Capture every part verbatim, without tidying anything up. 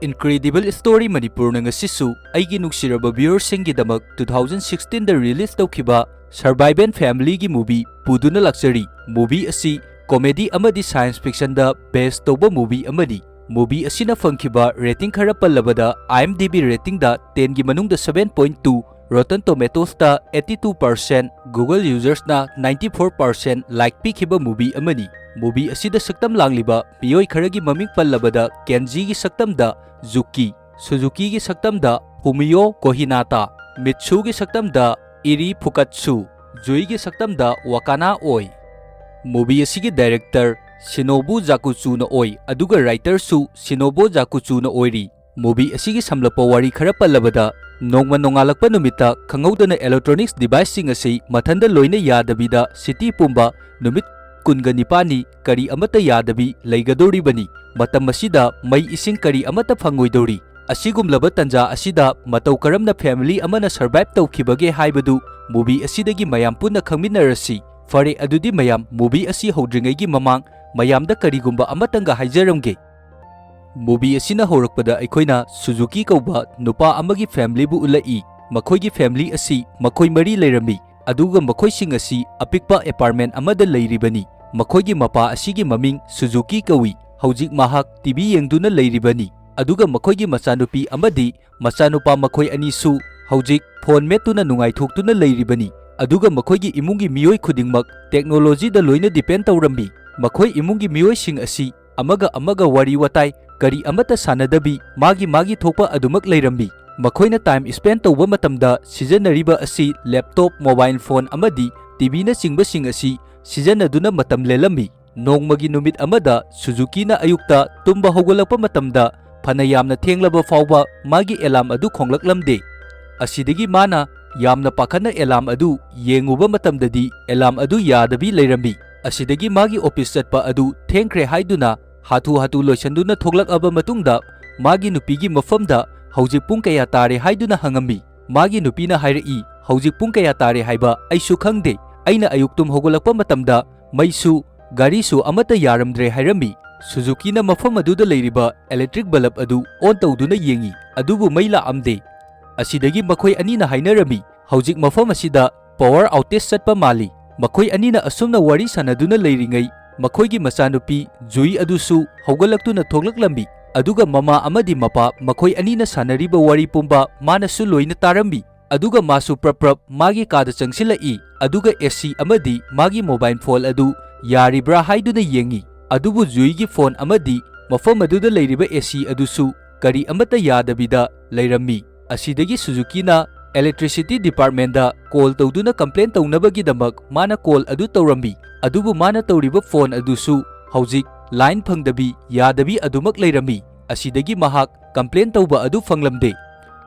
Incredible Story ꯃꯅꯤꯄꯨꯔꯅ ꯉꯁꯤꯁꯨ ꯑꯩꯒꯤ ꯅꯨꯡꯁꯤꯔꯕ viewerꯁꯤꯡꯒꯤꯗꯃꯛ two thousand sixteenꯗ release ꯇꯧꯈꯤꯕ Survivant Familyꯒꯤ movie ꯄꯨꯗꯨꯅ ꯂꯥꯛꯆꯔꯤ꯫ Movie ꯑꯁꯤ comedy ꯑꯃꯗꯤ science fictionꯗ base ꯇꯧꯕ movie ꯑꯃꯅꯤ꯫ Movie ꯑꯁꯤꯅ ꯐꯪꯈꯤꯕ rating ꯈꯔ ꯄꯜꯂꯕꯗ, IMDb ratingꯗ tenꯒꯤ ꯃꯅꯨꯡꯗ seven point two, Rotten Tomatoesꯇ eighty two percent, Google usersꯅ ninety four percent like ꯄꯤꯈꯤꯕ movie ꯑꯃꯅꯤ꯫ Movie ꯑꯁꯤꯗ ꯁꯛꯇꯝ ꯂꯥꯡꯂꯤꯕ ꯃꯤꯑꯣꯏ ꯈꯔꯒꯤ ꯃꯃꯤꯡ ꯄꯜꯂꯕꯗ, ꯀꯦꯟꯖꯤꯒꯤ ꯁꯛꯇꯝꯗ ꯖꯨꯀꯤ, ꯁꯨꯖꯨꯀꯤꯒꯤ ꯁꯛꯇꯝꯗ ꯐꯨꯃꯤꯌꯣ ꯀꯣꯍꯤꯅꯥꯇꯥ, ꯃꯤꯠꯁꯨꯒꯤ ꯁꯛꯇꯝꯗ ꯏꯔꯤ ꯐꯨꯀꯠꯁꯨ, ꯖꯨꯏꯒꯤ ꯁꯛꯇꯝꯗ ꯋꯥꯀꯥꯅꯥ ꯑꯣꯏ꯫ Movie ꯑꯁꯤꯒꯤ director ꯁꯤꯅꯣꯕꯨ ꯖꯥꯀꯨꯆꯨꯅ ꯑꯣꯏ, ꯑꯗꯨꯒ writerꯁꯨ ꯁꯤꯅꯣꯕꯨ ꯖꯥꯀꯨꯆꯨꯅ ꯑꯣꯏꯔꯤ꯫ Movie ꯑꯁꯤꯒꯤ ꯁꯝꯂꯞꯄ ꯋꯥꯔꯤ ꯈꯔ ꯄꯜꯂꯕꯗ, ꯅꯣꯡꯃ ꯅꯣꯡꯉꯥꯜꯂꯛꯄ ꯅꯨꯃꯤꯠꯇ ꯈꯪꯍꯧꯗꯅ electronics deviceꯁꯤꯡ ꯑꯁꯤ ꯃꯊꯟꯗ ꯂꯣꯏꯅ ꯌꯥꯗꯕꯤꯗ city ꯄꯨꯝꯕ ꯅꯨꯃꯤꯠ ꯀꯨꯟꯒ ꯅꯤꯄꯥꯜꯅꯤ ꯀꯔꯤ ꯑꯃꯠꯇ ꯌꯥꯗꯕꯤ ꯂꯩꯒꯗꯧꯔꯤꯕꯅꯤ꯫ ꯃꯇꯝ ꯑꯁꯤꯗ ꯃꯩ ꯏꯁꯤꯡ ꯀꯔꯤ ꯑꯃꯠꯇ ꯐꯪꯉꯣꯏꯗꯧꯔꯤ꯫ ꯑꯁꯤꯒꯨꯝꯂꯕ ꯇꯟꯖꯥ ꯑꯁꯤꯗ ꯃꯇꯧ ꯀꯔꯝꯅ family ꯑꯃꯅ survive ꯇꯧꯈꯤꯕꯒꯦ ꯍꯥꯏꯕꯗꯨ movie ꯑꯁꯤꯗꯒꯤ ꯃꯌꯥꯝ ꯄꯨꯟꯅ ꯈꯪꯃꯤꯟꯅꯔꯁꯤ꯫ ꯐꯔꯦ, ꯑꯗꯨꯗꯤ ꯃꯌꯥꯝ, movie ꯑꯁꯤ ꯍꯧꯗ꯭ꯔꯤꯉꯩꯒꯤ ꯃꯃꯥꯡ ꯃꯌꯥꯝꯗ ꯀꯔꯤꯒꯨꯝꯕ ꯑꯃꯇꯪꯒ ꯍꯥꯏꯖꯔꯝꯒꯦ꯫ Movie ꯑꯁꯤꯅ ꯍꯧꯔꯛꯄꯗ ꯑꯩꯈꯣꯏꯅ ꯁꯨꯖꯨꯀꯤ ꯀꯧꯕ ꯅꯨꯄꯥ ꯑꯃꯒꯤ familyꯕꯨ ꯎꯠꯂꯛꯏ꯫ ꯃꯈꯣꯏꯒꯤ family ꯑꯁꯤ ꯃꯈꯣꯏ ꯃꯔꯤ ꯂꯩꯔꯝꯃꯤ, ꯑꯗꯨꯒ ꯃꯈꯣꯏꯁꯤꯡ ꯑꯁꯤ ꯑꯄꯤꯛꯄ apartment ꯑꯃꯗ ꯂꯩꯔꯤꯕꯅꯤ꯫ ꯃꯈꯣꯏꯒꯤ ꯃꯄꯥ ꯑꯁꯤꯒꯤ ꯃꯃꯤꯡ ꯁꯨꯖꯨꯀꯤ ꯀꯧꯏ꯫ ꯍꯧꯖꯤꯛ ꯃꯍꯥꯛ TV ꯌꯦꯡꯗꯨꯅ ꯂꯩꯔꯤꯕꯅꯤ, ꯑꯗꯨꯒ ꯃꯈꯣꯏꯒꯤ ꯃꯆꯥꯅꯨꯄꯤ ꯑꯃꯗꯤ ꯃꯆꯥꯅꯨꯄꯥ ꯃꯈꯣꯏ ꯑꯅꯤꯁꯨ ꯍꯧꯖꯤꯛ phone ꯃꯦꯠꯇꯨꯅ ꯅꯨꯡꯉꯥꯏꯊꯣꯛꯇꯨꯅ ꯂꯩꯔꯤꯕꯅꯤ꯫ ꯑꯗꯨꯒ ꯃꯈꯣꯏꯒꯤ ꯏꯃꯨꯡꯒꯤ ꯃꯤꯑꯣꯏ ꯈꯨꯗꯤꯡꯃꯛ technologyꯗ ꯂꯣꯏꯅ depend ꯇꯧꯔꯝꯃꯤ꯫ ꯃꯈꯣꯏ ꯏꯃꯨꯡꯒꯤ ꯃꯤꯑꯣꯏꯁꯤꯡ ꯑꯁꯤ ꯑꯃꯒ ꯑꯃꯒ ꯋꯥꯔꯤ ꯋꯥꯇꯥꯏ ꯀꯔꯤ ꯑꯃꯠꯇ ꯁꯥꯟꯅꯗꯕꯤ, ꯃꯥꯒꯤ ꯃꯥꯒꯤ ꯊꯣꯛꯄ ꯑꯗꯨꯃꯛ ꯂꯩꯔꯝꯃꯤ꯫ ꯃꯈꯣꯏꯅ time spend ꯇꯧꯕ ꯃꯇꯝꯗ ꯁꯤꯖꯤꯟꯅꯔꯤꯕ ꯑꯁꯤ laptop, mobile phone ꯑꯃꯗꯤ TVꯅꯆꯤꯡꯕꯁꯤꯡ ꯑꯁꯤ ꯁꯤꯖꯤꯟꯅꯗꯨꯅ ꯃꯇꯝ ꯂꯦꯜꯂꯝꯃꯤ꯫ ꯅꯣꯡꯃꯒꯤ ꯅꯨꯃꯤꯠ ꯑꯃꯗ ꯁꯨꯖꯨꯀꯤꯅ ꯑꯌꯨꯛꯇ ꯇꯨꯝꯕ ꯍꯧꯒꯠꯂꯛꯄ ꯃꯇꯝꯗ ꯐꯅ ꯌꯥꯝꯅ ꯊꯦꯡꯂꯕ ꯐꯥꯎꯕ ꯃꯥꯒꯤ alarm ꯑꯗꯨ ꯈꯣꯡꯂꯛꯂꯝꯗꯦ꯫ ꯑꯁꯤꯗꯒꯤ ꯃꯥꯅ ꯌꯥꯝꯅ ꯄꯥꯈꯠꯅ alarm ꯑꯗꯨ ꯌꯦꯡꯉꯨꯕ ꯃꯇꯝꯗꯗꯤ alarm ꯑꯗꯨ ꯌꯥꯗꯕꯤ ꯂꯩꯔꯝꯃꯤ꯫ ꯑꯁꯤꯗꯒꯤ ꯃꯥꯒꯤ office ꯆꯠꯄ ꯑꯗꯨ ꯊꯦꯡꯈ꯭ꯔꯦ ꯍꯥꯏꯗꯨꯅ ꯍꯥꯊꯨ ꯍꯥꯊꯨ ꯂꯣꯏꯁꯟꯗꯨꯅ ꯊꯣꯛꯂꯛꯂꯕ ꯃꯇꯨꯡꯗ ꯃꯥꯒꯤ ꯅꯨꯄꯤꯒꯤ ꯃꯐꯝꯗ "ꯍꯧꯖꯤꯛ ꯄꯨꯡ ꯀꯌꯥ ꯇꯥꯔꯦ?" ꯍꯥꯏꯗꯨꯅ ꯍꯪꯉꯝꯃꯤ꯫ ꯃꯥꯒꯤ ꯅꯨꯄꯤꯅ ꯍꯥꯏꯔꯛꯏ, "ꯍꯧꯖꯤꯛ ꯄꯨꯡ ꯀꯌꯥ ꯇꯥꯔꯦ ꯍꯥꯏꯕ ꯑꯩꯁꯨ ꯈꯪꯗꯦ꯫ ꯑꯩꯅ ꯑꯌꯨꯛ ꯇꯨꯝ ꯍꯧꯒꯠꯂꯛꯄ ꯃꯇꯝꯗ ꯃꯩꯁꯨ, ꯒꯥꯔꯤꯁꯨ ꯑꯃꯠꯇ ꯌꯥꯔꯝꯗ꯭ꯔꯦ" ꯍꯥꯏꯔꯝꯃꯤ꯫ ꯁꯨꯖꯨꯀꯤꯅ ꯃꯐꯝ ꯑꯗꯨꯗ ꯂꯩꯔꯤꯕ electric bulb ꯑꯗꯨ on ꯇꯧꯗꯨꯅ ꯌꯦꯡꯉꯤ, ꯑꯗꯨꯕꯨ ꯃꯩ ꯂꯥꯛꯂꯝꯗꯦ꯫ ꯑꯁꯤꯗꯒꯤ ꯃꯈꯣꯏ ꯑꯅꯤꯅ ꯍꯥꯏꯅꯔꯝꯃꯤ, "ꯍꯧꯖꯤꯛ ꯃꯐꯝ ꯑꯁꯤꯗ power outage ꯆꯠꯄ ꯃꯥꯜꯂꯤ"꯫ ꯃꯈꯣꯏ ꯑꯅꯤꯅ ꯑꯁꯨꯝꯅ ꯋꯥꯔꯤ ꯁꯥꯟꯅꯗꯨꯅ ꯂꯩꯔꯤꯉꯩ, ꯃꯈꯣꯏꯒꯤ ꯃꯆꯥꯅꯨꯄꯤ ꯖꯨꯏ ꯑꯗꯨꯁꯨ ꯍꯧꯒꯠꯂꯛꯇꯨꯅ ꯊꯣꯛꯂꯛꯂꯝꯃꯤ, ꯑꯗꯨꯒ ꯃꯃꯥ ꯑꯃꯗꯤ ꯃꯄꯥ ꯃꯈꯣꯏ ꯑꯅꯤꯅ ꯁꯥꯟꯅꯔꯤꯕ ꯋꯥꯔꯤ ꯄꯨꯝꯕ ꯃꯥꯅꯁꯨ ꯂꯣꯏꯅ ꯇꯥꯔꯝꯃꯤ꯫ ꯑꯗꯨꯒ ꯃꯥꯁꯨ ꯄ꯭ꯔꯞ ꯄ꯭ꯔꯞ ꯃꯥꯒꯤ ꯀꯥꯗ ꯆꯪꯁꯤꯜꯂꯛꯏ, ꯑꯗꯨꯒ AC ꯑꯃꯗꯤ ꯃꯥꯒꯤ mobile phone ꯑꯗꯨ ꯌꯥꯔꯤꯕ꯭ꯔꯥ ꯍꯥꯏꯗꯨꯅ ꯌꯦꯡꯉꯤ꯫ ꯑꯗꯨꯕꯨ ꯖꯨꯏꯒꯤ phone ꯑꯃꯗꯤ ꯃꯐꯝ ꯑꯗꯨꯗ ꯂꯩꯔꯤꯕ AC ꯑꯗꯨꯁꯨ ꯀꯔꯤ ꯑꯃꯠꯇ ꯌꯥꯗꯕꯤꯗ ꯂꯩꯔꯝꯃꯤ꯫ ꯑꯁꯤꯗꯒꯤ ꯁꯨꯖꯨꯀꯤꯅ electricity departmentꯗ call ꯇꯧꯗꯨꯅ complain ꯇꯧꯅꯕꯒꯤꯗꯃꯛ ꯃꯥꯅ call ꯑꯗꯨ ꯇꯧꯔꯝꯃꯤ, ꯑꯗꯨꯕꯨ ꯃꯥꯅ ꯇꯧꯔꯤꯕ phone ꯑꯗꯨꯁꯨ ꯍꯧꯖꯤꯛ line ꯐꯪꯗꯕꯤ, ꯌꯥꯗꯕꯤ ꯑꯗꯨꯃꯛ ꯂꯩꯔꯝꯃꯤ꯫ ꯑꯁꯤꯗꯒꯤ ꯃꯍꯥꯛ complain ꯇꯧꯕ ꯑꯗꯨ ꯐꯪꯂꯝꯗꯦ꯫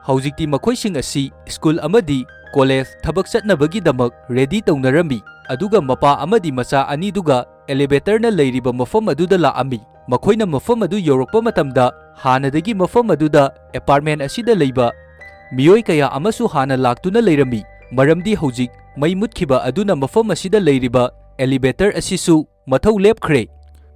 ꯍꯧꯖꯤꯛꯇꯤ ꯃꯈꯣꯏꯁꯤꯡ ꯑꯁꯤ school ꯑꯃꯗꯤ college ꯊꯕꯛ ꯆꯠꯅꯕꯒꯤꯗꯃꯛ ready ꯇꯧꯅꯔꯝꯃꯤ, ꯑꯗꯨꯒ ꯃꯄꯥ ꯑꯃꯗꯤ ꯃꯆꯥ ꯑꯅꯤꯗꯨꯒ elevatorꯅ ꯂꯩꯔꯤꯕ ꯃꯐꯝ ꯑꯗꯨꯗ ꯂꯥꯛꯂꯝꯃꯤ꯫ ꯃꯈꯣꯏꯅ ꯃꯐꯝ ꯑꯗꯨ ꯌꯧꯔꯛꯄ ꯃꯇꯝꯗ, ꯍꯥꯟꯅꯗꯒꯤ ꯃꯐꯝ ꯑꯗꯨꯗ apartment ꯑꯁꯤꯗ ꯂꯩꯕ ꯃꯤꯑꯣꯏ ꯀꯌꯥ ꯑꯃꯁꯨ ꯍꯥꯟꯅ ꯂꯥꯛꯇꯨꯅ ꯂꯩꯔꯝꯃꯤ, ꯃꯔꯝꯗꯤ ꯍꯧꯖꯤꯛ ꯃꯩ ꯃꯨꯠꯈꯤꯕ ꯑꯗꯨꯅ ꯃꯐꯝ ꯑꯁꯤꯗ ꯂꯩꯔꯤꯕ elevator ꯑꯁꯤꯁꯨ ꯃꯊꯧ ꯂꯦꯞꯈ꯭ꯔꯦ꯫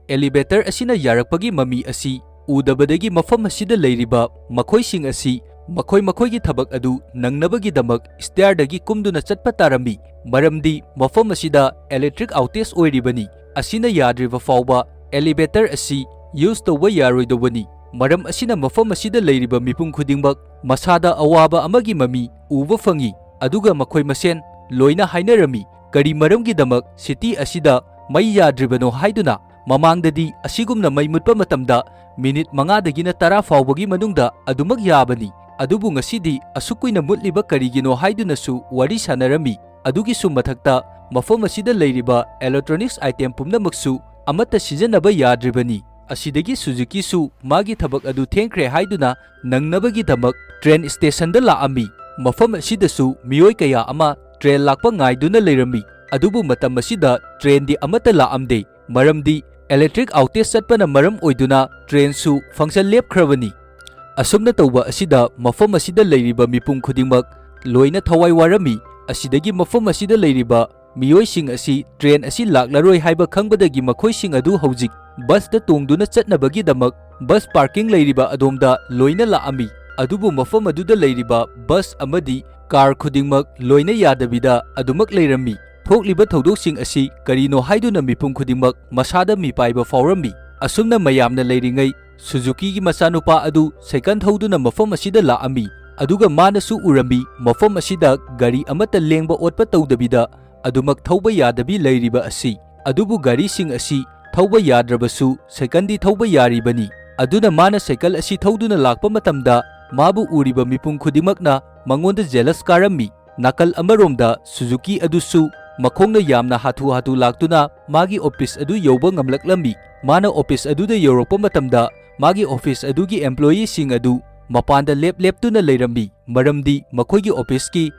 Elevator ꯑꯁꯤꯅ ꯌꯥꯔꯛꯄꯒꯤ ꯃꯃꯤ ꯑꯁꯤ ꯎꯗꯕꯗꯒꯤ ꯃꯐꯝ ꯑꯁꯤꯗ ꯂꯩꯔꯤꯕ ꯃꯈꯣꯏꯁꯤꯡ ꯑꯁꯤ ꯃꯈꯣꯏ ꯃꯈꯣꯏꯒꯤ ꯊꯕꯛ ꯑꯗꯨ ꯅꯪꯅꯕꯒꯤꯗꯃꯛ stairꯗꯒꯤ ꯀꯨꯝꯗꯨꯅ ꯆꯠꯄ ꯇꯥꯔꯝꯃꯤ, ꯃꯔꯝꯗꯤ ꯃꯐꯝ ꯑꯁꯤꯗ electric outage ꯑꯣꯏꯔꯤꯕꯅꯤ꯫ ꯑꯁꯤꯅ ꯌꯥꯗ꯭ꯔꯤꯕ ꯐꯥꯎꯕ elevator ꯑꯁꯤ use ꯇꯧꯕ ꯌꯥꯔꯣꯏꯗꯧꯕꯅꯤ꯫ ꯃꯔꯝ ꯑꯁꯤꯅ ꯃꯐꯝ ꯑꯁꯤꯗ ꯂꯩꯔꯤꯕ ꯃꯤꯄꯨꯝ ꯈꯨꯗꯤꯡꯃꯛ ꯃꯁꯥꯗ ꯑꯋꯥꯕ ꯑꯃꯒꯤ ꯃꯃꯤ ꯎꯕ ꯐꯪꯏ, ꯑꯗꯨꯒ ꯃꯈꯣꯏ ꯃꯁꯦꯟ ꯂꯣꯏꯅ ꯍꯥꯏꯅꯔꯝꯃꯤ, ꯀꯔꯤ ꯃꯔꯝꯒꯤꯗꯃꯛ city ꯑꯁꯤꯗ ꯃꯩ ꯌꯥꯗ꯭ꯔꯤꯕꯅꯣ ꯍꯥꯏꯗꯨꯅ꯫ ꯃꯃꯥꯡꯗꯗꯤ ꯑꯁꯤꯒꯨꯝꯅ ꯃꯩ ꯃꯨꯠꯄ ꯃꯇꯝꯗ minute ꯃꯉꯥꯗꯒꯤꯅ ꯇꯔꯥ ꯐꯥꯎꯕꯒꯤ ꯃꯅꯨꯡꯗ ꯑꯗꯨꯃꯛ ꯌꯥꯕꯅꯤ, ꯑꯗꯨꯕꯨ ꯉꯁꯤꯗꯤ ꯑꯁꯨꯛ ꯀꯨꯏꯅ ꯃꯨꯠꯂꯤꯕ ꯀꯔꯤꯒꯤꯅꯣ ꯍꯥꯏꯗꯨꯅꯁꯨ ꯋꯥꯔꯤ ꯁꯥꯟꯅꯔꯝꯃꯤ꯫ ꯑꯗꯨꯒꯤꯁꯨ ꯃꯊꯛꯇ, ꯃꯐꯝ ꯑꯁꯤꯗ ꯂꯩꯔꯤꯕ electronics item ꯄꯨꯝꯅꯃꯛꯁꯨ ꯑꯃꯠꯇ ꯁꯤꯖꯤꯟꯅꯕ ꯌꯥꯗ꯭ꯔꯤꯕꯅꯤ꯫ ꯑꯁꯤꯗꯒꯤ ꯁꯨꯖꯨꯀꯤꯁꯨ ꯃꯥꯒꯤ ꯊꯕꯛ ꯑꯗꯨ ꯊꯦꯡꯈ꯭ꯔꯦ ꯍꯥꯏꯗꯨꯅ ꯅꯪꯅꯕꯒꯤꯗꯃꯛ train stationꯗ ꯂꯥꯛꯂꯝꯃꯤ꯫ ꯃꯐꯝ ꯑꯁꯤꯗꯁꯨ ꯃꯤꯑꯣꯏ ꯀꯌꯥ ꯑꯃ train ꯂꯥꯛꯄ ꯉꯥꯏꯗꯨꯅ ꯂꯩꯔꯝꯃꯤ, ꯑꯗꯨꯕꯨ ꯃꯇꯝ ꯑꯁꯤꯗ trainꯗꯤ ꯑꯃꯠꯇ ꯂꯥꯛꯂꯝꯗꯦ, ꯃꯔꯝꯗꯤ electric outage ꯆꯠꯄꯅ ꯃꯔꯝ ꯑꯣꯏꯗꯨꯅ trainꯁꯨ function ꯂꯦꯞꯈ꯭ꯔꯕꯅꯤ꯫ ꯑꯁꯨꯝꯅ ꯇꯧꯕ ꯑꯁꯤꯗ ꯃꯐꯝ ꯑꯁꯤꯗ ꯂꯩꯔꯤꯕ ꯃꯤꯄꯨꯝ ꯈꯨꯗꯤꯡꯃꯛ ꯂꯣꯏꯅ ꯊꯋꯥꯏ ꯋꯥꯔꯝꯃꯤ꯫ ꯑꯁꯤꯗꯒꯤ ꯃꯐꯝ ꯑꯁꯤꯗ ꯂꯩꯔꯤꯕ ꯃꯤꯑꯣꯏꯁꯤꯡ ꯑꯁꯤ ꯇ꯭ꯔꯦꯟ ꯑꯁꯤ ꯂꯥꯛꯂꯔꯣꯏ ꯍꯥꯏꯕ ꯈꯪꯕꯗꯒꯤ ꯃꯈꯣꯏꯁꯤꯡ ꯑꯗꯨ ꯍꯧꯖꯤꯛ ꯕꯁꯇ ꯇꯣꯡꯗꯨꯅ ꯆꯠꯅꯕꯒꯤꯗꯃꯛ ꯕꯁ ꯄꯥꯔꯀꯤꯡ ꯂꯩꯔꯤꯕ ꯑꯗꯣꯝꯗ ꯂꯣꯏꯅ ꯂꯥꯛꯑꯝꯃꯤ꯫ ꯑꯗꯨꯕꯨ ꯃꯐꯝ ꯑꯗꯨꯗ ꯂꯩꯔꯤꯕ ꯕꯁ ꯑꯃꯗꯤ ꯀꯥꯔ ꯈꯨꯗꯤꯡꯃꯛ ꯂꯣꯏꯅ ꯌꯥꯗꯕꯤꯗ ꯑꯗꯨꯃꯛ ꯂꯩꯔꯝꯃꯤ꯫ ꯊꯣꯛꯂꯤꯕ ꯊꯧꯗꯣꯛꯁꯤꯡ ꯑꯁꯤ ꯀꯔꯤꯅꯣ ꯍꯥꯏꯗꯨꯅ ꯃꯤꯄꯨꯝ ꯈꯨꯗꯤꯡꯃꯛ ꯃꯁꯥꯗ ꯃꯤꯄꯥꯏꯕ ꯐꯥꯎꯔꯝꯃꯤ꯫ ꯑꯁꯨꯝꯅ ꯃꯌꯥꯝꯅ ꯂꯩꯔꯤꯉꯩ ꯁꯨꯖꯨꯀꯤꯒꯤ ꯃꯆꯥꯅꯨꯄꯥ ꯑꯗꯨ ꯁꯥꯏꯀꯜ ꯊꯧꯗꯨꯅ ꯃꯐꯝ ꯑꯁꯤꯗ ꯂꯥꯛꯑꯝꯃꯤ꯫ ꯑꯗꯨꯒ ꯃꯥꯅꯁꯨ ꯎꯔꯝꯃꯤ, ꯃꯐꯝ ꯑꯁꯤꯗ ꯒꯥꯔꯤ ꯑꯃꯠꯇ ꯂꯦꯡꯕ ꯑꯣꯠꯄ ꯇꯧꯗꯕꯤꯗ ꯑꯗꯨꯃꯛ ꯊꯧꯕ ꯌꯥꯗꯕꯤ ꯂꯩꯔꯤꯕ ꯑꯁꯤ꯫ ꯑꯗꯨꯕꯨ ꯒꯥꯔꯤꯁꯤꯡ ꯑꯁꯤ ꯊꯧꯕ ꯌꯥꯗ꯭ꯔꯕꯁꯨ ꯁꯥꯏꯀꯜꯗꯤ ꯊꯧꯕ ꯌꯥꯔꯤꯕꯅꯤ꯫ ꯑꯗꯨꯅ ꯃꯥꯅ ꯁꯥꯏꯀꯜ ꯑꯁꯤ ꯊꯧꯗꯨꯅ ꯂꯥꯛꯄ ꯃꯇꯝꯗ ꯃꯥꯕꯨ ꯎꯔꯤꯕ ꯃꯤꯄꯨꯝ ꯈꯨꯗꯤꯡꯃꯛꯅ ꯃꯉꯣꯟꯗ ꯖꯦꯂꯁ ꯀꯥꯔꯝꯃꯤ꯫ ꯅꯥꯀꯜ ꯑꯃꯔꯣꯝꯗ ꯁꯨꯖꯨꯀꯤ ꯑꯗꯨꯁꯨ ꯃꯈꯣꯡꯅ ꯌꯥꯝꯅ ꯍꯥꯊꯨ ꯍꯥꯊꯨ ꯂꯥꯛꯇꯨꯅ ꯃꯥꯒꯤ ꯑꯣꯐꯤꯁ ꯑꯗꯨ ꯌꯧꯕ ꯉꯝꯂꯛꯂꯝꯃꯤ꯫ ꯃꯥꯅ ꯑꯣꯐꯤꯁ ꯑꯗꯨꯗ ꯌꯧꯔꯛꯄ ꯃꯇꯝꯗ ꯃꯥꯒꯤ ꯑꯣꯐꯤꯁ ꯑꯗꯨꯒꯤ ꯑꯦꯝꯄ꯭ꯂꯣꯌꯤꯁꯤꯡ ꯑꯗꯨ ꯃꯄꯥꯟꯗ ꯂꯦꯞ ꯂꯦꯞꯇꯨꯅ ꯂꯩꯔꯝꯃꯤ, ꯃꯔꯝꯗꯤ ꯃꯈꯣꯏꯒꯤ ꯑꯣꯐꯤꯁꯀꯤ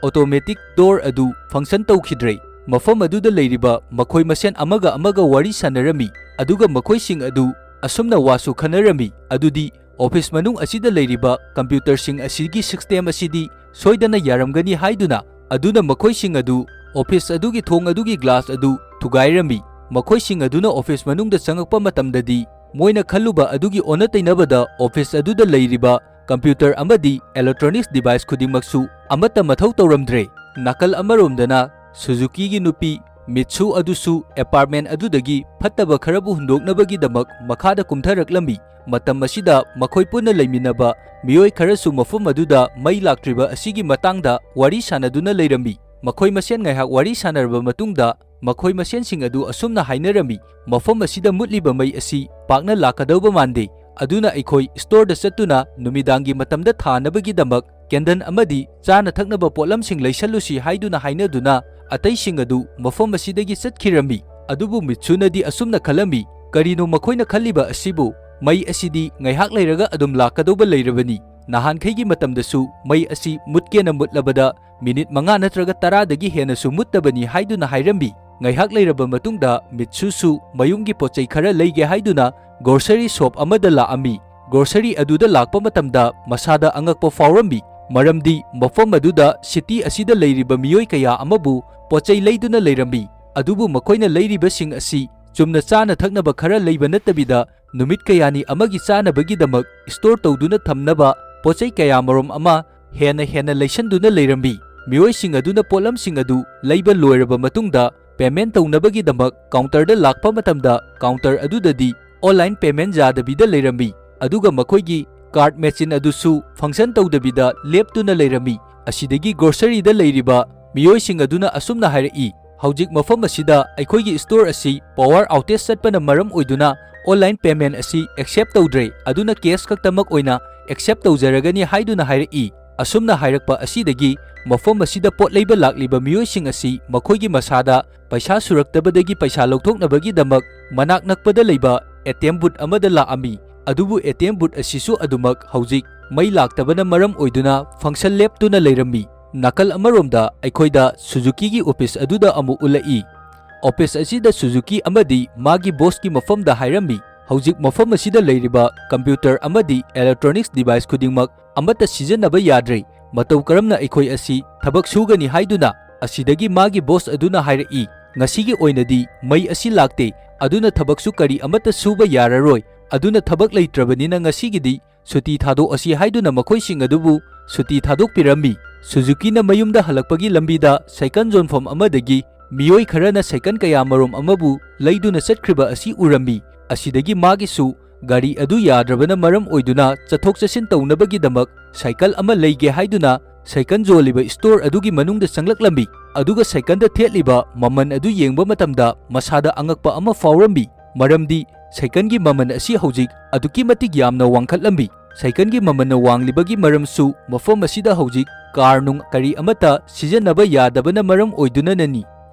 ꯑꯣꯇꯣꯃꯦꯇꯤꯛ ꯗꯣꯔ ꯑꯗꯨ ꯐꯪꯁꯟ ꯇꯧꯈꯤꯗ꯭ꯔꯦ꯫ ꯃꯐꯝ ꯑꯗꯨꯗ ꯂꯩꯔꯤꯕ ꯃꯈꯣꯏ ꯃꯁꯦꯟ ꯑꯃꯒ ꯑꯃꯒ ꯋꯥꯔꯤ ꯁꯥꯟꯅꯔꯝꯃꯤ, ꯑꯗꯨꯒ ꯃꯈꯣꯏꯁꯤꯡ ꯑꯗꯨ ꯑꯁꯨꯝꯅ ꯋꯥꯁꯨ ꯈꯟꯅꯔꯝꯃꯤ, ꯑꯗꯨꯗꯤ ꯑꯣꯐꯤꯁ ꯃꯅꯨꯡ ꯑꯁꯤꯗ ꯂꯩꯔꯤꯕ ꯀꯝꯄ꯭ꯌꯨꯇꯔꯁꯤꯡ ꯑꯁꯤꯒꯤ ꯁꯤꯁꯇꯦꯝ ꯑꯁꯤꯗꯤ ꯁꯣꯏꯗꯅ ꯌꯥꯔꯝꯒꯅꯤ ꯍꯥꯏꯗꯨꯅ꯫ ꯑꯗꯨꯅ ꯃꯈꯣꯏꯁꯤꯡ ꯑꯗꯨ ꯑꯣꯐꯤꯁ ꯑꯗꯨꯒꯤ ꯊꯣꯡ ꯑꯗꯨꯒꯤ ꯒ꯭ꯂꯥꯁ ꯑꯗꯨ ꯊꯨꯒꯥꯏꯔꯝꯃꯤ꯫ ꯃꯈꯣꯏꯁꯤꯡ ꯑꯗꯨꯅ ꯑꯣꯐꯤꯁ ꯃꯅꯨꯡꯗ ꯆꯪꯉꯛꯄ ꯃꯇꯝꯗꯗꯤ ꯃꯣꯏꯅ ꯈꯜꯂꯨꯕ ꯑꯗꯨꯒꯤ ꯑꯣꯟꯅ ꯇꯩꯅꯕꯗ ꯑꯣꯐꯤꯁ ꯑꯗꯨꯗ ꯂꯩꯔꯤꯕ ꯀꯝꯄ꯭ꯌꯨꯇꯔ ꯑꯃꯗꯤ ꯏꯂꯦꯛꯇ꯭ꯔꯣꯅꯤꯛꯁ ꯗꯤꯚꯥꯏꯁ ꯈꯨꯗꯤꯡꯃꯛꯁꯨ ꯑꯃꯠꯇ ꯃꯊꯧ ꯇꯧꯔꯝꯗ꯭ꯔꯦ꯫ ꯅꯥꯀꯜ ꯑꯃꯔꯣꯝꯗꯅ ꯁꯨꯖꯨꯀꯤꯒꯤ ꯅꯨꯄꯤ ꯃꯤꯠꯁꯨ ꯑꯗꯨꯁꯨ ꯑꯦꯄꯥꯔꯠꯃꯦꯟ ꯑꯗꯨꯗꯒꯤ ꯐꯠꯇꯕ ꯈꯔꯕꯨ ꯍꯨꯟꯗꯣꯛꯅꯕꯒꯤꯗꯃꯛ ꯃꯈꯥꯗ ꯀꯨꯝꯊꯔꯛꯂꯝꯃꯤ꯫ ꯃꯇꯝ ꯑꯁꯤꯗ ꯃꯈꯣꯏ ꯄꯨꯟꯅ ꯂꯩꯃꯤꯟꯅꯕ ꯃꯤꯑꯣꯏ ꯈꯔꯁꯨ ꯃꯐꯝ ꯑꯗꯨꯗ ꯃꯩ ꯂꯥꯛꯇ꯭ꯔꯤꯕ ꯑꯁꯤꯒꯤ ꯃꯇꯥꯡꯗ ꯋꯥꯔꯤ ꯁꯥꯟꯅꯗꯨꯅ ꯂꯩꯔꯝꯃꯤ꯫ ꯃꯈꯣꯏ ꯃꯁꯦꯟ ꯉꯥꯏꯍꯥꯛ ꯋꯥꯔꯤ ꯁꯥꯟꯅꯔꯕ ꯃꯇꯨꯡꯗ ꯃꯈꯣꯏ ꯃꯁꯦꯟꯁꯤꯡ ꯑꯗꯨ ꯑꯁꯨꯝꯅ ꯍꯥꯏꯅꯔꯝꯃꯤ, "ꯃꯐꯝ ꯑꯁꯤꯗ ꯃꯨꯠꯂꯤꯕ ꯃꯩ ꯑꯁꯤ ꯄꯥꯛꯅ ꯂꯥꯛꯀꯗꯧꯕ ꯃꯥꯟꯗꯦ, ꯑꯗꯨꯅ ꯑꯩꯈꯣꯏ ꯁ꯭ꯇꯣꯔꯗ ꯆꯠꯇꯨꯅ ꯅꯨꯃꯤꯗꯥꯡꯒꯤ ꯃꯇꯝꯗ ꯊꯥꯅꯕꯒꯤꯗꯃꯛ ꯀꯦꯟꯗꯜ ꯑꯃꯗꯤ ꯆꯥꯅ ꯊꯛꯅꯕ ꯄꯣꯠꯂꯝꯁꯤꯡ ꯂꯩꯁꯜꯂꯨꯁꯤ" ꯍꯥꯏꯗꯨꯅ ꯍꯥꯏꯅꯗꯨꯅ ꯑꯇꯩꯁꯤꯡ ꯑꯗꯨ ꯃꯐꯝ ꯑꯁꯤꯗꯒꯤ ꯆꯠꯈꯤꯔꯝꯃꯤ꯫ ꯑꯗꯨꯕꯨ ꯃꯤꯠꯁꯨꯅꯗꯤ ꯑꯁꯨꯝꯅ ꯈꯜꯂꯝꯃꯤ, "ꯀꯔꯤꯅꯣ ꯃꯈꯣꯏꯅ ꯈꯜꯂꯤꯕ ꯑꯁꯤꯕꯨ? ꯃꯩ ꯑꯁꯤꯗꯤ ꯉꯥꯏꯍꯥꯛ ꯂꯩꯔꯒ ꯑꯗꯨꯝ ꯂꯥꯛꯀꯗꯧꯕ ꯂꯩꯔꯕꯅꯤ꯫ ꯅꯍꯥꯟꯈꯩꯒꯤ ꯃꯇꯝꯗꯁꯨ ꯃꯩ ꯑꯁꯤ ꯃꯨꯠꯀꯦꯅ ꯃꯨꯠꯂꯕꯗ ꯃꯤꯅꯤꯠ ꯃꯉꯥ ꯅꯠꯇ꯭ꯔꯒ ꯇꯔꯥꯗꯒꯤ ꯍꯦꯟꯅꯁꯨ ꯃꯨꯠꯇꯕꯅꯤ" ꯍꯥꯏꯗꯨꯅ ꯍꯥꯏꯔꯝꯃꯤ꯫ ꯉꯥꯏꯍꯥꯛ ꯂꯩꯔꯕ ꯃꯇꯨꯡꯗ ꯃꯤꯠꯁꯨꯁꯨ ꯃꯌꯨꯝꯒꯤ ꯄꯣꯠꯆꯩ ꯈꯔ ꯂꯩꯒꯦ ꯍꯥꯏꯗꯨꯅ ꯒ꯭ꯔꯣꯁꯔꯤ ꯁꯣꯞ ꯑꯃꯗ ꯂꯥꯛꯑꯝꯃꯤ꯫ ꯒ꯭ꯔꯣꯁꯔꯤ ꯑꯗꯨꯗ ꯂꯥꯛꯄ ꯃꯇꯝꯗ ꯃꯁꯥꯗ ꯑꯉꯛꯄ ꯐꯥꯎꯔꯝꯃꯤ, ꯃꯔꯝꯗꯤ ꯃꯐꯝ ꯑꯗꯨꯗ ꯁꯤꯇꯤ ꯑꯁꯤꯗ ꯂꯩꯔꯤꯕ ꯃꯤꯑꯣꯏ ꯀꯌꯥ ꯑꯃꯕꯨ ꯄꯣꯠꯆꯩ ꯂꯩꯗꯨꯅ ꯂꯩꯔꯝꯃꯤ꯫ ꯑꯗꯨꯕꯨ ꯃꯈꯣꯏꯅ ꯂꯩꯔꯤꯕꯁꯤꯡ ꯑꯁꯤ ꯆꯨꯝꯅ ꯆꯥꯅ ꯊꯛꯅꯕ ꯈꯔ ꯂꯩꯕ ꯅꯠꯇꯕꯤꯗ, ꯅꯨꯃꯤꯠ ꯀꯌꯥꯅꯤ ꯑꯃꯒꯤ ꯆꯥꯅꯕꯒꯤꯗꯃꯛ ꯁ꯭ꯇꯣꯔ ꯇꯧꯗꯨꯅ ꯊꯝꯅꯕ ꯄꯣꯠꯆꯩ ꯀꯌꯥꯃꯔꯨꯝ ꯑꯃ ꯍꯦꯟꯅ ꯍꯦꯟꯅ ꯂꯩꯁꯟꯗꯨꯅ ꯂꯩꯔꯝꯃꯤ꯫ ꯃꯤꯑꯣꯏꯁꯤꯡ ꯑꯗꯨꯅ ꯄꯣꯠꯂꯝꯁꯤꯡ ꯑꯗꯨ ꯂꯩꯕ ꯂꯣꯏꯔꯕ ꯃꯇꯨꯡꯗ, ꯄꯦꯃꯦꯟ ꯇꯧꯅꯕꯒꯤꯗꯃꯛ ꯀꯥꯎꯟꯇꯔꯗ ꯂꯥꯛꯄ ꯃꯇꯝꯗ, ꯀꯥꯎꯟꯇꯔ ꯑꯗꯨꯗꯗꯤ ꯑꯣꯟꯂꯥꯏꯟ ꯄꯦꯃꯦꯟ ꯌꯥꯗꯕꯤꯗ ꯂꯩꯔꯝꯃꯤ, ꯑꯗꯨꯒ ꯃꯈꯣꯏꯒꯤ ꯀꯥꯔꯗ ꯃꯦꯆꯤꯟ ꯑꯗꯨꯁꯨ ꯐꯪꯁꯟ ꯇꯧꯗꯕꯤꯗ ꯂꯦꯞꯇꯨꯅ ꯂꯩꯔꯝꯃꯤ꯫ ꯑꯁꯤꯗꯒꯤ ꯒ꯭ꯔꯣꯁꯔꯤꯗ ꯂꯩꯔꯤꯕ ꯃꯤꯑꯣꯏꯁꯤꯡ ꯑꯗꯨꯅ ꯑꯁꯨꯝꯅ ꯍꯥꯏꯔꯛꯏ, "ꯍꯧꯖꯤꯛ ꯃꯐꯝ ꯑꯁꯤꯗ ꯑꯩꯈꯣꯏꯒꯤ ꯁ꯭ꯇꯣꯔ ꯑꯁꯤ ꯄꯋꯥꯔ ꯑꯥꯎꯇꯦꯖ ꯆꯠꯄꯅ ꯃꯔꯝ ꯑꯣꯏꯗꯨꯅ ꯑꯣꯟꯂꯥꯏꯟ ꯄꯦꯃꯦꯟ ꯑꯁꯤ ꯑꯦꯛꯁꯦꯞ ꯇꯧꯗ꯭ꯔꯦ, ꯑꯗꯨꯅ ꯀꯦꯁ ꯈꯛꯇꯃꯛ ꯑꯣꯏꯅ ꯑꯦꯛꯁꯦꯞ ꯇꯧꯖꯔꯒꯅꯤ" ꯍꯥꯏꯗꯨꯅ ꯍꯥꯏꯔꯛꯏ꯫ ꯑꯁꯨꯝꯅ ꯍꯥꯏꯔꯛꯄ ꯑꯁꯤꯗꯒꯤ ꯃꯐꯝ ꯑꯁꯤꯗ ꯄꯣꯠ ꯂꯩꯕ ꯂꯥꯛꯂꯤꯕ ꯃꯤꯑꯣꯏꯁꯤꯡ ꯑꯁꯤ ꯃꯈꯣꯏꯒꯤ ꯃꯁꯥꯗ ꯄꯩꯁꯥ ꯁꯨꯔꯛꯇꯕꯗꯒꯤ ꯄꯩꯁꯥ ꯂꯧꯊꯣꯛꯅꯕꯒꯤꯗꯃꯛ ꯃꯅꯥꯛ ꯅꯛꯄꯗ ꯂꯩꯕ ꯑꯦ ꯇꯤ ꯑꯦꯝ ꯕꯨꯠ ꯑꯃꯗ ꯂꯥꯛꯑꯝꯃꯤ꯫ ꯑꯗꯨꯕꯨ ꯑꯦ ꯇꯤ ꯑꯦꯝ ꯕꯨꯠ ꯑꯁꯤꯁꯨ ꯑꯗꯨꯃꯛ ꯍꯧꯖꯤꯛ ꯃꯩ ꯂꯥꯛꯇꯕꯅ ꯃꯔꯝ ꯑꯣꯏꯗꯨꯅ ꯐꯪꯁꯟ ꯂꯦꯞꯇꯨꯅ ꯂꯩꯔꯝꯃꯤ꯫ ꯅꯥꯀꯜ ꯑꯃꯔꯣꯝꯗ ꯑꯩꯈꯣꯏꯗ ꯁꯨꯖꯨꯀꯤꯒꯤ ꯑꯣꯐꯤꯁ ꯑꯗꯨꯗ ꯑꯃꯨꯛ ꯎꯠꯂꯛꯏ꯫ ꯑꯣꯐꯤꯁ ꯑꯁꯤꯗ ꯁꯨꯖꯨꯀꯤ ꯑꯃꯗꯤ ꯃꯥꯒꯤ ꯕꯣꯁꯀꯤ ꯃꯐꯝꯗ ꯍꯥꯏꯔꯝꯃꯤ, "ꯍꯧꯖꯤꯛ ꯃꯐꯝ ꯑꯁꯤꯗ ꯂꯩꯔꯤꯕ ꯀꯝꯄ꯭ꯌꯨꯇꯔ ꯑꯃꯗꯤ ꯏꯂꯦꯛꯇ꯭ꯔꯣꯅꯤꯛꯁ ꯗꯤꯚꯥꯏꯁ ꯈꯨꯗꯤꯡꯃꯛ ꯑꯃꯠꯇ ꯁꯤꯖꯤꯟꯅꯕ ꯌꯥꯗ꯭ꯔꯦ꯫ ꯃꯇꯧ ꯀꯔꯝꯅ ꯑꯩꯈꯣꯏ ꯑꯁꯤ ꯊꯕꯛ ꯁꯨꯒꯅꯤ?" ꯍꯥꯏꯗꯨꯅ꯫ ꯑꯁꯤꯗꯒꯤ ꯃꯥꯒꯤ ꯕꯣꯁ ꯑꯗꯨꯅ ꯍꯥꯏꯔꯛꯏ, "ꯉꯁꯤꯒꯤ ꯑꯣꯏꯅꯗꯤ ꯃꯩ ꯑꯁꯤ ꯂꯥꯛꯇꯦ, ꯑꯗꯨꯅ ꯊꯕꯛꯁꯨ ꯀꯔꯤ ꯑꯃꯠꯇ ꯁꯨꯕ ꯌꯥꯔꯔꯣꯏ, ꯑꯗꯨꯅ ꯊꯕꯛ ꯂꯩꯇ꯭ꯔꯕꯅꯤꯅ ꯉꯁꯤꯒꯤꯗꯤ ꯁꯨꯇꯤ ꯊꯥꯗꯣꯛꯑꯁꯤ" ꯍꯥꯏꯗꯨꯅ ꯃꯈꯣꯏꯁꯤꯡ ꯑꯗꯨꯕꯨ ꯁꯨꯇꯤ ꯊꯥꯗꯣꯛꯄꯤꯔꯝꯃꯤ꯫ ꯁꯨꯖꯨꯀꯤꯅ ꯃꯌꯨꯝꯗ ꯍꯜꯂꯛꯄꯒꯤ ꯂꯝꯕꯤꯗ ꯁꯥꯏꯀꯜ ꯌꯣꯟꯐꯝ ꯑꯃꯗꯒꯤ ꯃꯤꯑꯣꯏ ꯈꯔꯅ ꯁꯥꯏꯀꯜ ꯀꯌꯥꯃꯔꯨꯝ ꯑꯃꯕꯨ ꯂꯩꯗꯨꯅ ꯆꯠꯈ꯭ꯔꯤꯕ ꯑꯁꯤ ꯎꯔꯝꯃꯤ꯫ ꯑꯁꯤꯗꯒꯤ ꯃꯥꯒꯤꯁꯨ ꯒꯥꯔꯤ ꯑꯗꯨ ꯌꯥꯗ꯭ꯔꯕꯅ ꯃꯔꯝ ꯑꯣꯏꯗꯨꯅ ꯆꯠꯊꯣꯛ ꯆꯠꯁꯤꯟ ꯇꯧꯅꯕꯒꯤꯗꯃꯛ ꯁꯥꯏꯀꯜ ꯑꯃ ꯂꯩꯒꯦ ꯍꯥꯏꯗꯨꯅ ꯁꯥꯏꯀꯜ ꯌꯣꯜꯂꯤꯕ ꯁ꯭ꯇꯣꯔ ꯑꯗꯨꯒꯤ ꯃꯅꯨꯡꯗ ꯆꯪꯂꯛꯂꯝꯃꯤ꯫ ꯑꯗꯨꯒ ꯁꯥꯏꯀꯜꯗ ꯊꯦꯠꯂꯤꯕ ꯃꯃꯜ ꯑꯗꯨ ꯌꯦꯡꯕ ꯃꯇꯝꯗ ꯃꯁꯥꯗ ꯑꯉꯛꯄ ꯑꯃ ꯐꯥꯎꯔꯝꯃꯤ, ꯃꯔꯝꯗꯤ ꯁꯥꯏꯀꯜꯒꯤ ꯃꯃꯜ ꯑꯁꯤ ꯍꯧꯖꯤꯛ ꯑꯗꯨꯛꯀꯤ ꯃꯇꯤꯛ ꯌꯥꯝꯅ ꯋꯥꯡꯈꯠꯂꯝꯃꯤ꯫ ꯁꯥꯏꯀꯜꯒꯤ ꯃꯃꯜꯅ ꯋꯥꯡꯂꯤꯕꯒꯤ ꯃꯔꯝꯁꯨ ꯃꯐꯝ ꯑꯁꯤꯗ ꯍꯧꯖꯤꯛ ꯀꯥꯔ ꯅꯨꯡ ꯀꯔꯤ ꯑꯃꯠꯇ ꯁꯤꯖꯤꯟꯅꯕ ꯌꯥꯗꯕꯅ ꯃꯔꯝ ꯑꯣꯏꯗꯨꯅꯅꯤ꯫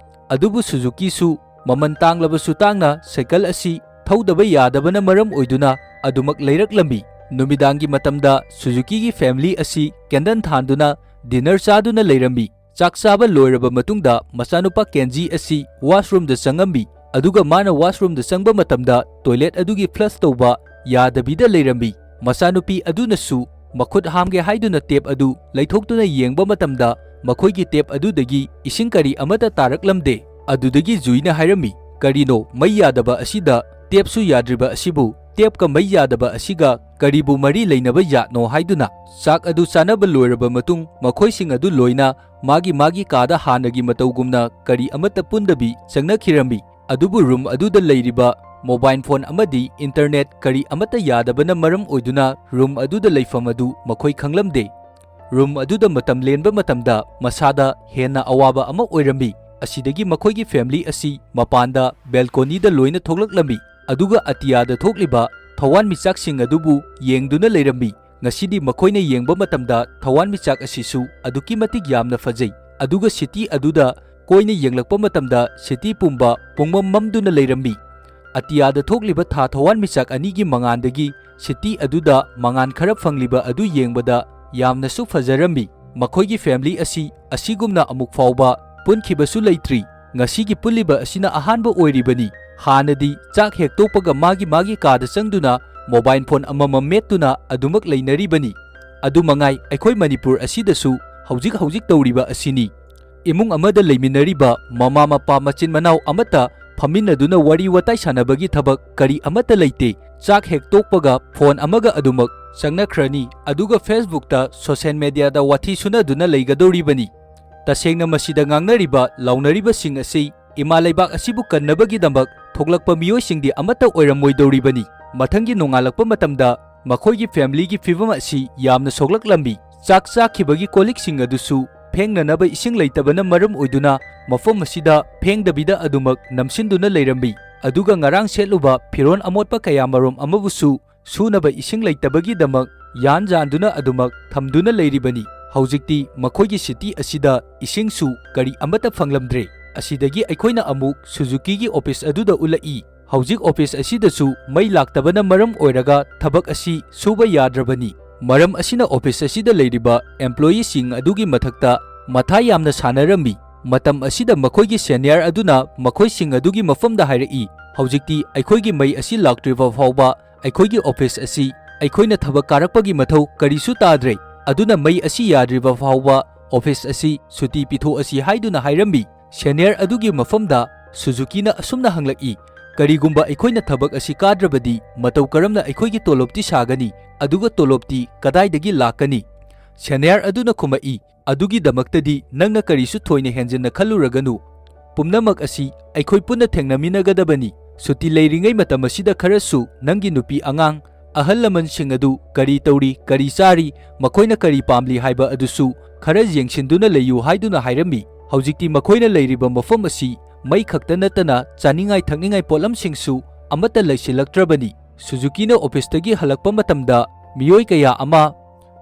ꯑꯗꯨꯕꯨ ꯁꯨꯖꯨꯀꯤꯁꯨ ꯃꯃꯜ ꯇꯥꯡꯂꯕꯁꯨ ꯇꯥꯡꯅ ꯁꯥꯏꯀꯜ ꯑꯁꯤ ꯊꯧꯗꯕ ꯌꯥꯗꯕꯅ ꯃꯔꯝ ꯑꯣꯏꯗꯨꯅ ꯑꯗꯨꯃꯛ ꯂꯩꯔꯛꯂꯝꯃꯤ꯫ ꯅꯨꯃꯤꯗꯥꯡꯒꯤ ꯃꯇꯝꯗ ꯁꯨꯖꯨꯀꯤꯒꯤ ꯐꯦꯃꯤꯂꯤ ꯑꯁꯤ ꯀꯦꯟꯗꯜ ꯊꯥꯟꯗꯨꯅ ꯗꯤꯅꯔ ꯆꯥꯗꯨꯅ ꯂꯩꯔꯝꯃꯤ꯫ ꯆꯥꯛ ꯆꯥꯕ ꯂꯣꯏꯔꯕ ꯃꯇꯨꯡꯗ ꯃꯆꯥꯅꯨꯄꯥ ꯀꯦꯟꯖꯤ ꯑꯁꯤ ꯋꯥꯁꯔꯨꯝꯗ ꯆꯪꯉꯝꯃꯤ, ꯑꯗꯨꯒ ꯃꯥꯅ ꯋꯥꯁꯔꯨꯝꯗ ꯆꯪꯕ ꯃꯇꯝꯗ ꯇꯣꯏꯂꯦꯠ ꯑꯗꯨꯒꯤ ꯐ꯭ꯂꯁ ꯇꯧꯕ ꯌꯥꯗꯕꯤꯗ ꯂꯩꯔꯝꯃꯤ꯫ ꯃꯆꯥꯅꯨꯄꯤ ꯑꯗꯨꯅꯁꯨ ꯃꯈꯨꯠ ꯍꯥꯝꯒꯦ ꯍꯥꯏꯗꯨꯅ ꯇꯦꯞ ꯑꯗꯨ ꯂꯩꯊꯣꯛꯇꯨꯅ ꯌꯦꯡꯕ ꯃꯇꯝꯗ ꯃꯈꯣꯏꯒꯤ ꯇꯦꯞ ꯑꯗꯨꯗꯒꯤ ꯏꯁꯤꯡ ꯀꯔꯤ ꯑꯃꯠꯇ ꯇꯥꯔꯛꯂꯝꯗꯦ꯫ ꯑꯗꯨꯗꯒꯤ ꯖꯨꯏꯅ ꯍꯥꯏꯔꯝꯃꯤ, "ꯀꯔꯤꯅꯣ ꯃꯩ ꯌꯥꯗꯕ ꯑꯁꯤꯗ? ꯇꯦꯞꯁꯨ ꯌꯥꯗ꯭ꯔꯤꯕ ꯑꯁꯤꯕꯨ ꯇꯦꯞꯀ ꯃꯩ ꯌꯥꯗꯕ ꯑꯁꯤꯒ ꯀꯔꯤꯕꯨ ꯃꯔꯤ ꯂꯩꯅꯕ ꯖꯥꯠꯅꯣ?" ꯍꯥꯏꯗꯨꯅ꯫ ꯆꯥꯛ ꯑꯗꯨ ꯆꯥꯅꯕ ꯂꯣꯏꯔꯕ ꯃꯇꯨꯡ ꯃꯈꯣꯏꯁꯤꯡ ꯑꯗꯨ ꯂꯣꯏꯅ ꯃꯥꯒꯤ ꯃꯥꯒꯤ ꯀꯥꯗ ꯍꯥꯟꯅꯒꯤ ꯃꯇꯧꯒꯨꯝꯅ ꯀꯔꯤ ꯑꯃꯠꯇ ꯄꯨꯟꯗꯕꯤ ꯆꯪꯅꯈꯤꯔꯝꯃꯤ꯫ ꯑꯗꯨꯕꯨ ꯔꯨꯝ ꯑꯗꯨꯗ ꯂꯩꯔꯤꯕ ꯃꯣꯕꯥꯏꯜ ꯐꯣꯟ ꯑꯃꯗꯤ ꯏꯟꯇꯔꯅꯦꯠ ꯀꯔꯤ ꯑꯃꯠꯇ ꯌꯥꯗꯕꯅ ꯃꯔꯝ ꯑꯣꯏꯗꯨꯅ ꯔꯨꯝ ꯑꯗꯨꯗ ꯂꯩꯐꯝ ꯑꯗꯨ ꯃꯈꯣꯏ ꯈꯪꯂꯝꯗꯦ꯫ ꯔꯨꯝ ꯑꯗꯨꯗ ꯃꯇꯝ ꯂꯦꯟꯕ ꯃꯇꯝꯗ ꯃꯁꯥꯗ ꯍꯦꯟꯅ ꯑꯋꯥꯕ ꯑꯃ ꯑꯣꯏꯔꯝꯃꯤ꯫ ꯑꯁꯤꯗꯒꯤ ꯃꯈꯣꯏꯒꯤ ꯐꯦꯃꯤꯂꯤ ꯑꯁꯤ ꯃꯄꯥꯟꯗ ꯕꯦꯜꯀꯣꯅꯤꯗ ꯂꯣꯏꯅ ꯊꯣꯛꯂꯛꯂꯝꯃꯤ, ꯑꯗꯨꯒ ꯑꯇꯤꯌꯥꯗ ꯊꯣꯛꯂꯤꯕ ꯊꯋꯥꯟꯃꯤꯆꯥꯛꯁꯤꯡ ꯑꯗꯨꯕꯨ ꯌꯦꯡꯗꯨꯅ ꯂꯩꯔꯝꯃꯤ꯫ ꯉꯁꯤꯗꯤ ꯃꯈꯣꯏꯅ ꯌꯦꯡꯕ ꯃꯇꯝꯗ ꯊꯋꯥꯟꯃꯤꯆꯥꯛ ꯑꯁꯤꯁꯨ ꯑꯗꯨꯛꯀꯤ ꯃꯇꯤꯛ ꯌꯥꯝꯅ ꯐꯖꯩ, ꯑꯗꯨꯒ ꯁꯤꯇꯤ ꯑꯗꯨꯗ ꯀꯣꯏꯅ ꯌꯦꯡꯂꯛꯄ ꯃꯇꯝꯗ ꯁꯤꯇꯤ ꯄꯨꯝꯕ ꯄꯨꯡꯃꯝ ꯃꯝꯗꯨꯅ ꯂꯩꯔꯝꯃꯤ꯫ ꯑꯇꯤꯌꯥꯗ ꯊꯣꯛꯂꯤꯕ ꯊꯥ ꯊꯋꯥꯟꯃꯤꯆꯥꯛ ꯑꯅꯤꯒꯤ ꯃꯉꯥꯟꯗꯒꯤ ꯁꯤꯇꯤ ꯑꯗꯨꯗ ꯃꯉꯥꯟ ꯈꯔ ꯐꯪꯂꯤꯕ ꯑꯗꯨ ꯌꯦꯡꯕꯗ ꯌꯥꯝꯅꯁꯨ ꯐꯖꯔꯝꯃꯤ꯫ ꯃꯈꯣꯏꯒꯤ ꯐꯦꯃꯤꯂꯤ ꯑꯁꯤ ꯑꯁꯤꯒꯨꯝꯅ ꯑꯃꯨꯛ ꯐꯥꯎꯕ ꯄꯨꯟꯈꯤꯕꯁꯨ ꯂꯩꯇ꯭ꯔꯤ꯫ ꯉꯁꯤꯒꯤ ꯄꯨꯜꯂꯤꯕ ꯑꯁꯤꯅ ꯑꯍꯥꯟꯕ ꯑꯣꯏꯔꯤꯕꯅꯤ꯫ ꯍꯥꯟꯅꯗꯤ ꯆꯥꯛ ꯍꯦꯛ ꯇꯣꯛꯄꯒ ꯃꯥꯒꯤ ꯃꯥꯒꯤ ꯀꯥꯗ ꯆꯪꯗꯨꯅ ꯃꯣꯕꯥꯏꯜ ꯐꯣꯟ ꯑꯃꯃꯝ ꯃꯦꯠꯇꯨꯅ ꯑꯗꯨꯃꯛ ꯂꯩꯅꯔꯤꯕꯅꯤ꯫ ꯑꯗꯨ ꯃꯉꯥꯏ ꯑꯩꯈꯣꯏ ꯃꯅꯤꯄꯨꯔ ꯑꯁꯤꯗꯁꯨ ꯍꯧꯖꯤꯛ ꯍꯧꯖꯤꯛ ꯇꯧꯔꯤꯕ ꯑꯁꯤꯅꯤ꯫ ꯏꯃꯨꯡ ꯑꯃꯗ ꯂꯩꯃꯤꯟꯅꯔꯤꯕ ꯃꯃꯥ ꯃꯄꯥ ꯃꯆꯤꯟ ꯃꯅꯥꯎ ꯑꯃꯠꯇ ꯐꯝꯃꯤꯟꯅꯗꯨꯅ ꯋꯥꯔꯤ ꯋꯥꯇꯥꯏ ꯁꯥꯟꯅꯕꯒꯤ ꯊꯕꯛ ꯀꯔꯤ ꯑꯃꯠꯇ ꯂꯩꯇꯦ꯫ ꯆꯥꯛ ꯍꯦꯛ ꯇꯣꯛꯄꯒ ꯐꯣꯟ ꯑꯃꯒ ꯑꯗꯨꯃꯛ ꯆꯪꯅꯈ꯭ꯔꯅꯤ, ꯑꯗꯨꯒ Facebookꯇ, ꯁꯣꯁꯤꯌꯦꯜ ꯃꯦꯗꯤꯌꯥꯗ ꯋꯥꯊꯤ ꯁꯨꯅꯗꯨꯅ ꯂꯩꯒꯗꯧꯔꯤꯕꯅꯤ꯫ ꯇꯁꯦꯡꯅ ꯃꯁꯤꯗ ꯉꯥꯡꯅꯔꯤꯕ ꯂꯥꯎꯅꯔꯤꯕꯁꯤꯡ ꯑꯁꯤ ꯏꯃꯥ ꯂꯩꯕꯥꯛ ꯑꯁꯤꯕꯨ ꯀꯟꯅꯕꯒꯤꯗꯃꯛ ꯊꯣꯛꯂꯛꯄ ꯃꯤꯑꯣꯏꯁꯤꯡꯗꯤ ꯑꯃꯠꯇ ꯑꯣꯏꯔꯝꯃꯣꯏꯗꯧꯔꯤꯕꯅꯤ꯫ ꯃꯊꯪꯒꯤ ꯅꯣꯡꯉꯥꯜꯂꯛꯄ ꯃꯇꯝꯗ ꯃꯈꯣꯏꯒꯤ ꯐꯦꯃꯤꯂꯤꯒꯤ ꯐꯤꯕꯝ ꯑꯁꯤ ꯌꯥꯝꯅ ꯁꯣꯛꯂꯛꯂꯝꯃꯤ꯫ ꯆꯥꯛ ꯆꯥꯈꯤꯕꯒꯤ ꯀꯣꯜꯂꯤꯛꯁꯤꯡ ꯑꯗꯨꯁꯨ ꯐꯦꯡꯅꯅꯕ ꯏꯁꯤꯡ ꯂꯩꯇꯕꯅ ꯃꯔꯝ ꯑꯣꯏꯗꯨꯅ ꯃꯐꯝ ꯑꯁꯤꯗ ꯐꯦꯡꯗꯕꯤꯗ ꯑꯗꯨꯃꯛ ꯅꯝꯁꯤꯟꯗꯨꯅ ꯂꯩꯔꯝꯃꯤ꯫ ꯑꯗꯨꯒ ꯉꯔꯥꯡ ꯁꯦꯠꯂꯨꯕ ꯐꯤꯔꯣꯜ ꯑꯃꯣꯠꯄ ꯀꯌꯥꯃꯔꯨꯝ ꯑꯃꯕꯨꯁꯨ ꯁꯨꯅꯕ ꯏꯁꯤꯡ ꯂꯩꯇꯕꯒꯤꯗꯃꯛ ꯌꯥꯟ ꯌꯥꯟꯗꯨꯅ ꯑꯗꯨꯃꯛ ꯊꯝꯗꯨꯅ ꯂꯩꯔꯤꯕꯅꯤ꯫ ꯍꯧꯖꯤꯛꯇꯤ ꯃꯈꯣꯏꯒꯤ ꯁꯤꯇꯤ ꯑꯁꯤꯗ ꯏꯁꯤꯡꯁꯨ ꯀꯔꯤ ꯑꯃꯠꯇ ꯐꯪꯂꯝꯗ꯭ꯔꯦ꯫ ꯑꯁꯤꯗꯒꯤ ꯑꯩꯈꯣꯏꯅ ꯑꯃꯨꯛ ꯁꯨꯖꯨꯀꯤꯒꯤ ꯑꯣꯐꯤꯁ ꯑꯗꯨꯗ ꯎꯠꯂꯛꯏ꯫ ꯍꯧꯖꯤꯛ ꯑꯣꯐꯤꯁ ꯑꯁꯤꯗꯁꯨ ꯃꯩ ꯂꯥꯛꯇꯕꯅ ꯃꯔꯝ ꯑꯣꯏꯔꯒ ꯊꯕꯛ ꯑꯁꯤ ꯁꯨꯕ ꯌꯥꯗ꯭ꯔꯕꯅꯤ꯫ ꯃꯔꯝ ꯑꯁꯤꯅ ꯑꯣꯐꯤꯁ ꯑꯁꯤꯗ ꯂꯩꯔꯤꯕ ꯑꯦꯝꯄ꯭ꯂꯣꯌꯤꯁꯤꯡ ꯑꯗꯨꯒꯤ ꯃꯊꯛꯇ ꯃꯊꯥ ꯌꯥꯝꯅ ꯁꯥꯟꯅꯔꯝꯃꯤ꯫ ꯃꯇꯝ ꯑꯁꯤꯗ ꯃꯈꯣꯏꯒꯤ ꯁꯦꯅꯤꯌꯔ ꯑꯗꯨꯅ ꯃꯈꯣꯏꯁꯤꯡ ꯑꯗꯨꯒꯤ ꯃꯐꯝꯗ ꯍꯥꯏꯔꯛꯏ, "ꯍꯧꯖꯤꯛꯇꯤ ꯑꯩꯈꯣꯏꯒꯤ ꯃꯩ ꯑꯁꯤ ꯂꯥꯛꯇ꯭ꯔꯤꯕ ꯐꯥꯎꯕ ꯑꯩꯈꯣꯏꯒꯤ ꯑꯣꯐꯤꯁ ꯑꯁꯤ "ꯑꯩꯈꯣꯏꯅ ꯊꯕꯛ ꯀꯥꯔꯛꯄꯒꯤ ꯃꯊꯧ ꯀꯔꯤꯁꯨ ꯇꯥꯗ꯭ꯔꯦ, ꯑꯗꯨꯅ ꯃꯩ ꯑꯁꯤ ꯌꯥꯗ꯭ꯔꯤꯕ ꯐꯥꯎꯕ ꯑꯣꯐꯤꯁ ꯑꯁꯤ ꯁꯨꯇꯤ ꯄꯤꯊꯣꯛꯑꯁꯤ" ꯍꯥꯏꯗꯨꯅ ꯍꯥꯏꯔꯝꯃꯤ꯫ ꯁꯦꯅꯤꯌꯔ ꯑꯗꯨꯒꯤ ꯃꯐꯝꯗ ꯁꯨꯖꯨꯀꯤꯅ ꯑꯁꯨꯝꯅ ꯍꯪꯂꯛꯏ, "ꯀꯔꯤꯒꯨꯝꯕ ꯑꯩꯈꯣꯏꯅ ꯊꯕꯛ ꯑꯁꯤ ꯀꯥꯗ꯭ꯔꯕꯗꯤ ꯃꯇꯧ ꯀꯔꯝꯅ ꯑꯩꯈꯣꯏꯒꯤ ꯇꯣꯂꯣꯞꯇꯤ ꯁꯥꯒꯅꯤ? ꯑꯗꯨꯒ ꯇꯣꯂꯣꯞꯇꯤ ꯀꯗꯥꯏꯗꯒꯤ ꯂꯥꯛꯀꯅꯤ?" ꯁꯦꯅꯤꯌꯔ ꯑꯗꯨꯅ ꯈꯨꯝꯃꯛꯏ, "ꯑꯗꯨꯒꯤꯗꯃꯛꯇꯗꯤ ꯅꯪꯅ ꯀꯔꯤꯁꯨ ꯊꯣꯏꯅ ꯍꯦꯟꯖꯤꯟꯅ ꯈꯜꯂꯨꯔꯒꯅꯨ꯫ ꯄꯨꯝꯅꯃꯛ ꯑꯁꯤ ꯑꯩꯈꯣꯏ ꯄꯨꯟꯅ ꯊꯦꯡꯅꯃꯤꯟꯅꯒꯗꯕꯅꯤ꯫ ꯁꯨꯇꯤ ꯂꯩꯔꯤꯉꯩ ꯃꯇꯝ ꯑꯁꯤꯗ ꯈꯔꯁꯨ ꯅꯪꯒꯤ ꯅꯨꯄꯤ ꯑꯉꯥꯡ, ꯑꯍꯜ ꯂꯃꯟꯁꯤꯡ ꯑꯗꯨ ꯀꯔꯤ ꯇꯧꯔꯤ, ꯀꯔꯤ ꯆꯥꯔꯤ, ꯃꯈꯣꯏꯅ ꯀꯔꯤ ꯄꯥꯝꯂꯤ ꯍꯥꯏꯕ ꯑꯗꯨꯁꯨ ꯈꯔ ꯌꯦꯡꯁꯤꯟꯗꯨꯅ ꯂꯩꯌꯨ" ꯍꯥꯏꯗꯨꯅ ꯍꯥꯏꯔꯝꯃꯤ꯫ ꯍꯧꯖꯤꯛꯇꯤ ꯃꯈꯣꯏꯅ ꯂꯩꯔꯤꯕ ꯃꯐꯝ ꯑꯁꯤ ꯃꯩ ꯈꯛꯇ ꯅꯠꯇꯅ ꯆꯥꯅꯤꯡꯉꯥꯏ ꯊꯛꯅꯤꯡꯉꯥꯏ ꯄꯣꯠꯂꯝꯁꯤꯡꯁꯨ ꯑꯃꯠꯇ ꯂꯩꯁꯤꯜꯂꯛꯇ꯭ꯔꯕꯅꯤ꯫ ꯁꯨꯖꯨꯀꯤꯅ ꯑꯣꯐꯤꯁꯇꯒꯤ ꯍꯜꯂꯛꯄ ꯃꯇꯝꯗ ꯃꯤꯑꯣꯏ ꯀꯌꯥ ꯑꯃ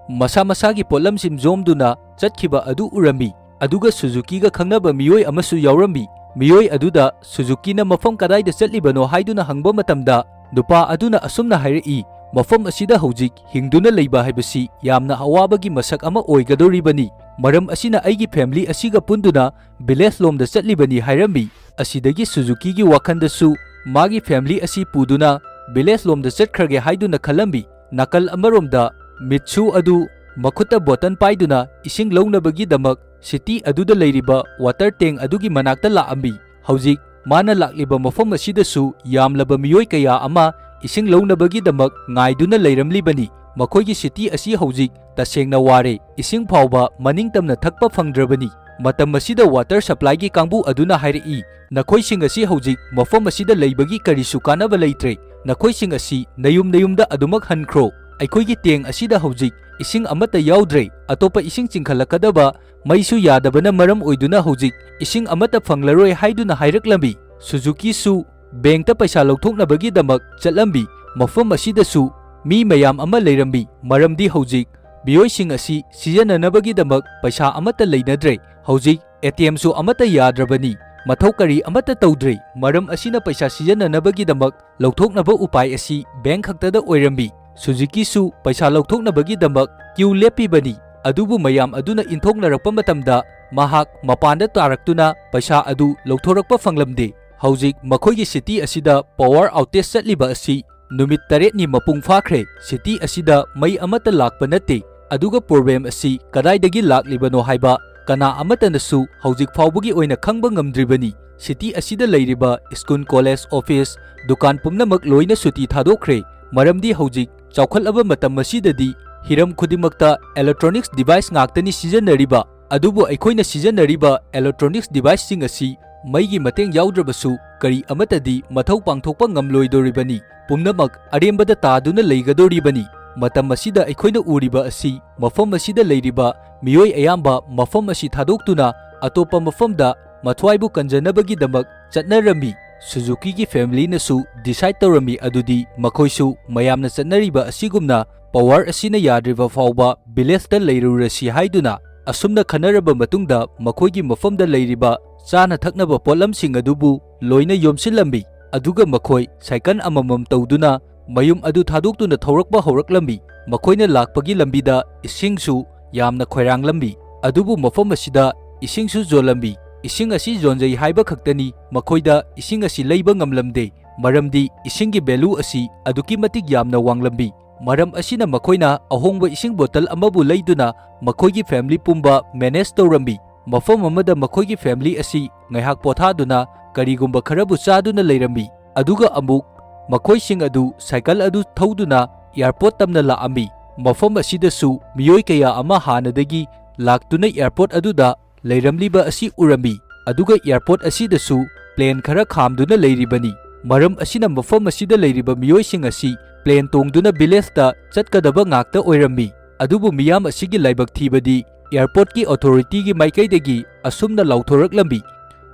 ꯃꯁꯥ ꯃꯁꯥꯒꯤ ꯄꯣꯠꯂꯝꯁꯤꯡ ꯌꯣꯝꯗꯨꯅ ꯆꯠꯈꯤꯕ ꯑꯗꯨ ꯎꯔꯝꯃꯤ꯫ ꯑꯗꯨꯒ ꯁꯨꯖꯨꯀꯤꯒ ꯈꯪꯅꯕ ꯃꯤꯑꯣꯏ ꯑꯃꯁꯨ ꯌꯥꯎꯔꯝꯃꯤ꯫ ꯃꯤꯑꯣꯏ ꯑꯗꯨꯗ ꯁꯨꯖꯨꯀꯤꯅ ꯃꯐꯝ ꯀꯗꯥꯏꯗ ꯆꯠꯂꯤꯕꯅꯣ ꯍꯥꯏꯗꯨꯅ ꯍꯪꯕ ꯃꯇꯝꯗ, ꯅꯨꯄꯥ ꯑꯗꯨꯅ ꯑꯁꯨꯝꯅ ꯍꯥꯏꯔꯛꯏ, "ꯃꯐꯝ ꯑꯁꯤꯗ ꯍꯧꯖꯤꯛ ꯍꯤꯡꯗꯨꯅ ꯂꯩꯕ ꯍꯥꯏꯕꯁꯤ ꯌꯥꯝꯅ ꯑꯋꯥꯕꯒꯤ ꯃꯁꯛ ꯑꯃ ꯑꯣꯏꯒꯗꯧꯔꯤꯕꯅꯤ꯫ ꯃꯔꯝ ꯑꯁꯤꯅ ꯑꯩꯒꯤ ꯐꯦꯃꯤꯂꯤ ꯑꯁꯤꯒ ꯄꯨꯟꯗꯨꯅ ꯚꯤꯂꯦꯖ ꯂꯣꯝꯗ ꯆꯠꯂꯤꯕꯅꯤ" ꯍꯥꯏꯔꯝꯃꯤ꯫ ꯑꯁꯤꯗꯒꯤ ꯁꯨꯖꯨꯀꯤꯒꯤ ꯋꯥꯈꯜꯗꯁꯨ ꯃꯥꯒꯤ ꯐꯦꯃꯤꯂꯤ ꯑꯁꯤ ꯄꯨꯗꯨꯅ ꯚꯤꯂꯦꯖ ꯂꯣꯝꯗ ꯆꯠꯈ꯭ꯔꯒꯦ ꯍꯥꯏꯗꯨꯅ ꯈꯜꯂꯝꯃꯤ꯫ ꯅꯥꯀꯜ ꯑꯃꯔꯣꯝꯗ ꯃꯤꯠꯁꯨ ꯑꯗꯨ ꯃꯈꯨꯠꯇ ꯕꯣꯇꯜ ꯄꯥꯏꯗꯨꯅ ꯏꯁꯤꯡ ꯂꯧꯅꯕꯒꯤꯗꯃꯛ ꯁꯤꯇꯤ ꯑꯗꯨꯗ ꯂꯩꯔꯤꯕ ꯋꯥꯇꯔ ꯇꯦꯡ ꯑꯗꯨꯒꯤ ꯃꯅꯥꯛꯇ ꯂꯥꯛꯑꯝꯃꯤ꯫ ꯍꯧꯖꯤꯛ ꯃꯥꯅ ꯂꯥꯛꯂꯤꯕ ꯃꯐꯝ ꯑꯁꯤꯗꯁꯨ ꯌꯥꯝꯂꯕ ꯃꯤꯑꯣꯏ ꯀꯌꯥ ꯑꯃ ꯏꯁꯤꯡ ꯂꯧꯅꯕꯒꯤꯗꯃꯛ ꯉꯥꯏꯗꯨꯅ ꯂꯩꯔꯝꯂꯤꯕꯅꯤ꯫ ꯃꯈꯣꯏꯒꯤ ꯁꯤꯇꯤ ꯑꯁꯤ ꯍꯧꯖꯤꯛ ꯇꯁꯦꯡꯅ ꯋꯥꯔꯦ, ꯏꯁꯤꯡ ꯐꯥꯎꯕ ꯃꯅꯤꯡ ꯇꯝꯅ ꯊꯛꯄ ꯐꯪꯗ꯭ꯔꯕꯅꯤ꯫ ꯃꯇꯝ ꯑꯁꯤꯗ ꯋꯥꯇꯔ ꯁꯄ꯭ꯂꯥꯏꯒꯤ ꯀꯥꯡꯕꯨ ꯑꯗꯨꯅ ꯍꯥꯏꯔꯛꯏ, "ꯅꯈꯣꯏꯁꯤꯡ ꯑꯁꯤ ꯍꯧꯖꯤꯛ ꯃꯐꯝ ꯑꯁꯤꯗ ꯂꯩꯕꯒꯤ ꯀꯔꯤꯁꯨ ꯀꯥꯟꯅꯕ ꯂꯩꯇ꯭ꯔꯦ꯫ ꯅꯈꯣꯏꯁꯤꯡ ꯑꯁꯤ ꯅꯌꯨꯝ ꯅꯌꯨꯝꯗ ꯑꯗꯨꯃꯛ ꯍꯟꯈ꯭ꯔꯣ꯫ ꯑꯩꯈꯣꯏꯒꯤ ꯇꯦꯡ ꯑꯁꯤꯗ ꯍꯧꯖꯤꯛ ꯏꯁꯤꯡ ꯑꯃꯠꯇ ꯌꯥꯎꯗ꯭ꯔꯦ꯫ ꯑꯇꯣꯞꯄ ꯏꯁꯤꯡ ꯆꯤꯡꯈꯠꯂꯛꯀꯗꯕ ꯃꯩꯁꯨ ꯌꯥꯗꯕꯅ ꯃꯔꯝ ꯑꯣꯏꯗꯨꯅ ꯍꯧꯖꯤꯛ ꯏꯁꯤꯡ ꯑꯃꯠꯇ ꯐꯪꯂꯔꯣꯏ" ꯍꯥꯏꯗꯨꯅ ꯍꯥꯏꯔꯛꯂꯝꯃꯤ꯫ ꯁꯨꯖꯨꯀꯤꯁꯨ ꯕꯦꯡꯛꯇ ꯄꯩꯁꯥ ꯂꯧꯊꯣꯛꯅꯕꯒꯤꯗꯃꯛ ꯆꯠꯂꯝꯃꯤ꯫ ꯃꯐꯝ ꯑꯁꯤꯗꯁꯨ ꯃꯤ ꯃꯌꯥꯝ ꯑꯃ ꯂꯩꯔꯝꯃꯤ, ꯃꯔꯝꯗꯤ ꯍꯧꯖꯤꯛ ꯃꯤꯑꯣꯏꯁꯤꯡ ꯑꯁꯤ ꯁꯤꯖꯤꯟꯅꯅꯕꯒꯤꯗꯃꯛ ꯄꯩꯁꯥ ꯑꯃꯠꯇ ꯂꯩꯅꯗ꯭ꯔꯦ꯫ ꯍꯧꯖꯤꯛ ꯑꯦ ꯇꯤ ꯑꯦꯝꯁꯨ ꯑꯃꯠꯇ ꯌꯥꯗ꯭ꯔꯕꯅꯤ꯫ ꯃꯊꯧ ꯀꯔꯤ ꯑꯃꯠꯇ ꯇꯧꯗ꯭ꯔꯦ꯫ ꯃꯔꯝ ꯑꯁꯤꯅ ꯄꯩꯁꯥ ꯁꯤꯖꯤꯟꯅꯅꯕꯒꯤꯗꯃꯛ ꯂꯧꯊꯣꯛꯅꯕ ꯎꯄꯥꯏ ꯑꯁꯤ ꯕꯦꯡꯛ ꯈꯛꯇꯗ ꯑꯣꯏꯔꯝꯃꯤ꯫ ꯁꯨꯖꯨꯀꯤꯁꯨ ꯄꯩꯁꯥ ꯂꯧꯊꯣꯛꯅꯕꯒꯤꯗꯃꯛ ꯀ꯭ꯌꯨ ꯂꯦꯞꯄꯤꯕꯅꯤ꯫ ꯑꯗꯨꯕꯨ ꯃꯌꯥꯝ ꯑꯗꯨꯅ ꯏꯟꯊꯣꯛꯅꯔꯛꯄ ꯃꯇꯝꯗ ꯃꯍꯥꯛ ꯃꯄꯥꯟꯗ ꯇꯥꯔꯛꯇꯨꯅ ꯄꯩꯁꯥ ꯑꯗꯨ ꯂꯧꯊꯣꯔꯛꯄ ꯐꯪꯂꯝꯗꯦ꯫ ꯍꯧꯖꯤꯛ ꯃꯈꯣꯏꯒꯤ ꯁꯤꯇꯤ ꯑꯁꯤꯗ ꯄꯥꯋꯔ ꯑꯥꯎꯇꯦꯖ ꯆꯠꯂꯤꯕ ꯑꯁꯤ ꯅꯨꯃꯤꯠ ꯇꯔꯦꯠꯅꯤ ꯃꯄꯨꯡ ꯐꯥꯈ꯭ꯔꯦ꯫ City ꯑꯁꯤꯗ ꯃꯩ ꯑꯃꯠꯇ ꯂꯥꯛꯄ ꯅꯠꯇꯦ꯫ ꯑꯗꯨꯒ problem ꯑꯁꯤ ꯀꯗꯥꯏꯗꯒꯤ ꯂꯥꯛꯂꯤꯕꯅꯣ ꯍꯥꯏꯕ ꯀꯅꯥ ꯑꯃꯠꯇꯅꯁꯨ ꯍꯧꯖꯤꯛ ꯐꯥꯎꯕꯒꯤ ꯑꯣꯏꯅ ꯈꯪꯕ ꯉꯝꯗ꯭ꯔꯤꯕꯅꯤ꯫ City ꯑꯁꯤꯗ ꯂꯩꯔꯤꯕ school, college, office, ꯗꯨꯀꯥꯟ ꯄꯨꯝꯅꯃꯛ ꯂꯣꯏꯅ ꯁꯨꯇꯤ ꯊꯥꯗꯣꯛꯈ꯭ꯔꯦ꯫ ꯃꯔꯝꯗꯤ ꯍꯧꯖꯤꯛ ꯆꯥꯎꯈꯠꯂꯕ ꯃꯇꯝ ꯑꯁꯤꯗꯗꯤ ꯍꯤꯔꯝ ꯈꯨꯗꯤꯡꯃꯛꯇ electronics device ꯉꯥꯛꯇꯅꯤ ꯁꯤꯖꯤꯟꯅꯔꯤꯕ꯫ ꯑꯗꯨꯕꯨ ꯑꯩꯈꯣꯏꯅ ꯁꯤꯖꯤꯟꯅꯔꯤꯕ electronics deviceꯁꯤꯡ ꯑꯁꯤ ꯃꯩꯒꯤ ꯃꯇꯦꯡ ꯌꯥꯎꯗ꯭ꯔꯕꯁꯨ ꯀꯔꯤ ꯑꯃꯠꯇꯗꯤ ꯃꯊꯧ ꯄꯥꯡꯊꯣꯛꯄ ꯉꯝꯂꯣꯏꯗꯧꯔꯤꯕꯅꯤ꯫ ꯄꯨꯝꯅꯃꯛ ꯑꯔꯦꯝꯕꯗ ꯇꯥꯗꯨꯅ ꯂꯩꯒꯗꯧꯔꯤꯕꯅꯤ꯫ ꯃꯇꯝ ꯑꯁꯤꯗ ꯑꯩꯈꯣꯏꯅ ꯎꯔꯤꯕ ꯑꯁꯤ ꯃꯐꯝ ꯑꯁꯤꯗ ꯂꯩꯔꯤꯕ ꯃꯤꯑꯣꯏ ꯑꯌꯥꯝꯕ ꯃꯐꯝ ꯑꯁꯤ ꯊꯥꯗꯣꯛꯇꯨꯅ ꯑꯇꯣꯞꯄ ꯃꯐꯝꯗ ꯃꯊ꯭ꯋꯥꯏꯕꯨ ꯀꯟꯖꯅꯕꯒꯤꯗꯃꯛ ꯆꯠꯅꯔꯝꯃꯤ꯫ ꯁꯨꯖꯨꯀꯤꯒꯤ familyꯅꯁꯨ decide ꯇꯧꯔꯝꯃꯤ ꯑꯗꯨꯗꯤ ꯃꯈꯣꯏꯁꯨ ꯃꯌꯥꯝꯅ ꯆꯠꯅꯔꯤꯕ ꯑꯁꯤꯒꯨꯝꯅ power ꯑꯁꯤꯅ ꯌꯥꯗ꯭ꯔꯤꯕ ꯐꯥꯎꯕ villageꯇ ꯂꯩꯔꯨꯔꯁꯤ ꯍꯥꯏꯗꯨꯅ꯫ ꯑꯁꯨꯝꯅ ꯈꯟꯅꯔꯕ ꯃꯇꯨꯡꯗ ꯃꯈꯣꯏꯒꯤ ꯃꯐꯝꯗ ꯂꯩꯔꯤꯕ ꯆꯥꯅ ꯊꯛꯅꯕ ꯄꯣꯠꯂꯝꯁꯤꯡ ꯑꯗꯨꯕꯨ ꯂꯣꯏꯅ ꯌꯣꯝꯁꯤꯜꯂꯝꯃꯤ꯫ ꯑꯗꯨꯒ ꯃꯈꯣꯏ cycle ꯑꯃꯃꯝ ꯇꯧꯗꯨꯅ ꯃꯌꯨꯝ ꯑꯗꯨ ꯊꯥꯗꯣꯛꯇꯨꯅ ꯊꯧꯔꯛꯄ ꯍꯧꯔꯛꯂꯝꯃꯤ꯫ ꯃꯈꯣꯏꯅ ꯂꯥꯛꯄꯒꯤ ꯂꯝꯕꯤꯗ ꯏꯁꯤꯡꯁꯨ ꯌꯥꯝꯅ ꯈꯣꯏꯔꯥꯡꯂꯝꯃꯤ꯫ ꯑꯗꯨꯕꯨ ꯃꯐꯝ ꯑꯁꯤꯗ ꯏꯁꯤꯡꯁꯨ ꯌꯣꯜꯂꯝꯃꯤ꯫ ꯏꯁꯤꯡ ꯑꯁꯤ ꯌꯣꯟꯖꯩ ꯍꯥꯏꯕ ꯈꯛꯇꯅꯤ, ꯃꯈꯣꯏꯗ ꯏꯁꯤꯡ ꯑꯁꯤ ꯂꯩꯕ ꯉꯝꯂꯝꯗꯦ, ꯃꯔꯝꯗꯤ ꯏꯁꯤꯡꯒꯤ value ꯑꯁꯤ ꯑꯗꯨꯛꯀꯤ ꯃꯇꯤꯛ ꯌꯥꯝꯅ ꯋꯥꯡꯂꯝꯃꯤ꯫ ꯃꯔꯝ ꯑꯁꯤꯅ ꯃꯈꯣꯏꯅ ꯑꯍꯣꯡꯕ ꯏꯁꯤꯡ bottle ꯑꯃꯕꯨ ꯂꯩꯗꯨꯅ ꯃꯈꯣꯏꯒꯤ family ꯄꯨꯝꯕ manage ꯇꯧꯔꯝꯃꯤ꯫ ꯃꯐꯝ ꯑꯃꯗ ꯃꯈꯣꯏꯒꯤ family ꯑꯁꯤ ꯉꯥꯏꯍꯥꯛ ꯄꯣꯊꯥꯗꯨꯅ ꯀꯔꯤꯒꯨꯝꯕ ꯈꯔꯕꯨ ꯆꯥꯗꯨꯅ ꯂꯩꯔꯝꯃꯤ꯫ ꯑꯗꯨꯒ ꯑꯃꯨꯛ ꯃꯈꯣꯏꯁꯤꯡ ꯑꯗꯨ cycle ꯑꯗꯨ ꯊꯧꯗꯨꯅ airport ꯇꯝꯅ ꯂꯥꯛꯑꯝꯃꯤ꯫ ꯃꯐꯝ ꯑꯁꯤꯗꯁꯨ ꯃꯤꯑꯣꯏ ꯀꯌꯥ ꯑꯃ ꯍꯥꯟꯅꯗꯒꯤ ꯂꯥꯛꯇꯨꯅ airport ꯑꯗꯨꯗ ꯂꯩꯔꯝꯂꯤꯕ ꯑꯁꯤ ꯎꯔꯝꯃꯤ꯫ ꯑꯗꯨꯒ airport ꯑꯁꯤꯗꯁꯨ plane ꯈꯔ ꯈꯥꯝꯗꯨꯅ ꯂꯩꯔꯤꯕꯅꯤ꯫ ꯃꯔꯝ ꯑꯁꯤꯅ ꯃꯐꯝ ꯑꯁꯤꯗ ꯂꯩꯔꯤꯕ ꯃꯤꯑꯣꯏꯁꯤꯡ ꯑꯁꯤ plane ꯇꯣꯡꯗꯨꯅ villageꯇ ꯆꯠꯀꯗꯕ ꯉꯥꯛꯇ ꯑꯣꯏꯔꯝꯃꯤ꯫ ꯑꯗꯨꯕꯨ ꯃꯤꯌꯥꯝ ꯑꯁꯤꯒꯤ ꯂꯥꯏꯕꯛ ꯊꯤꯕꯗꯤ airportꯀꯤ authorityꯒꯤ ꯃꯥꯏꯀꯩꯗꯒꯤ ꯑꯁꯨꯝꯅ ꯂꯥꯎꯊꯣꯔꯛꯂꯝꯃꯤ,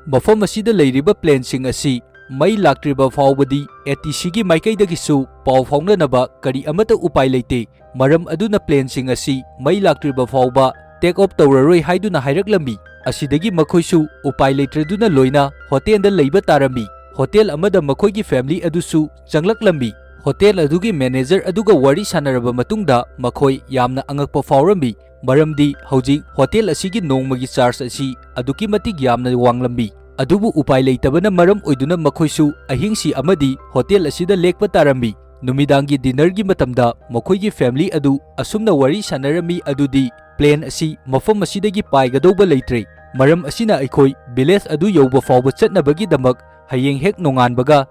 "ꯃꯐꯝ ꯑꯁꯤꯗ ꯂꯩꯔꯤꯕ planeꯁꯤꯡ ꯑꯁꯤ ꯃꯩ ꯂꯥꯛꯇ꯭ꯔꯤꯕ ꯐꯥꯎꯕꯗꯤ ATCꯒꯤ ꯃꯥꯏꯀꯩꯗꯒꯤꯁꯨ ꯄꯥꯎ ꯐꯥꯎꯅꯅꯕ ꯀꯔꯤ ꯑꯃꯠꯇ ꯎꯄꯥꯏ ꯂꯩꯇꯦ꯫ ꯃꯔꯝ ꯑꯗꯨꯅ planeꯁꯤꯡ ꯑꯁꯤ ꯃꯩ ꯂꯥꯛꯇ꯭ꯔꯤꯕ ꯐꯥꯎꯕ take off ꯇꯧꯔꯔꯣꯏ" ꯍꯥꯏꯗꯨꯅ ꯍꯥꯏꯔꯛꯂꯝꯃꯤ꯫ ꯑꯁꯤꯗꯒꯤ ꯃꯈꯣꯏꯁꯨ ꯎꯄꯥꯏ ꯂꯩꯇ꯭ꯔꯗꯨꯅ ꯂꯣꯏꯅ hotelꯗ ꯂꯩꯕ ꯇꯥꯔꯝꯃꯤ꯫ Hotel ꯑꯃꯗ ꯃꯈꯣꯏꯒꯤ family ꯑꯗꯨꯁꯨ ꯆꯪꯂꯛꯂꯝꯃꯤ꯫ Hotel ꯑꯗꯨꯒꯤ manager ꯑꯗꯨꯒ ꯋꯥꯔꯤ ꯁꯥꯟꯅꯔꯕ ꯃꯇꯨꯡꯗ ꯃꯈꯣꯏ ꯌꯥꯝꯅ ꯑꯉꯛꯄ ꯐꯥꯎꯔꯝꯃꯤ, ꯃꯔꯝꯗꯤ ꯍꯧꯖꯤꯛ hotel ꯑꯁꯤꯒꯤ ꯅꯣꯡꯃꯒꯤ charge ꯑꯁꯤ ꯑꯗꯨꯛꯀꯤ ꯃꯇꯤꯛ ꯌꯥꯝꯅ ꯋꯥꯡꯂꯝꯃꯤ꯫ ꯑꯗꯨꯕꯨ ꯎꯄꯥꯏ ꯂꯩꯇꯕꯅ ꯃꯔꯝ ꯑꯣꯏꯗꯨꯅ ꯃꯈꯣꯏꯁꯨ ꯑꯍꯤꯡꯁꯤ ꯑꯃꯗꯤ hotel ꯑꯁꯤꯗ ꯂꯦꯛꯄ ꯇꯥꯔꯝꯃꯤ꯫ ꯅꯨꯃꯤꯗꯥꯡꯒꯤ dinnerꯒꯤ ꯃꯇꯝꯗ ꯃꯈꯣꯏꯒꯤ family ꯑꯗꯨ ꯑꯁꯨꯝꯅ ꯋꯥꯔꯤ ꯁꯥꯟꯅꯔꯝꯃꯤ ꯑꯗꯨꯗꯤ, plane ꯑꯁꯤ ꯃꯐꯝ ꯑꯁꯤꯗꯒꯤ ꯄꯥꯏꯒꯗꯧꯕ ꯂꯩꯇ꯭ꯔꯦ, ꯃꯔꯝ ꯑꯁꯤꯅ ꯑꯩꯈꯣꯏ village ꯑꯗꯨ ꯌꯧꯕ ꯐꯥꯎꯕ ꯆꯠꯅꯕꯒꯤꯗꯃꯛ ꯍꯌꯦꯡ ꯍꯦꯛ ꯅꯣꯡꯉꯥꯟꯕꯒ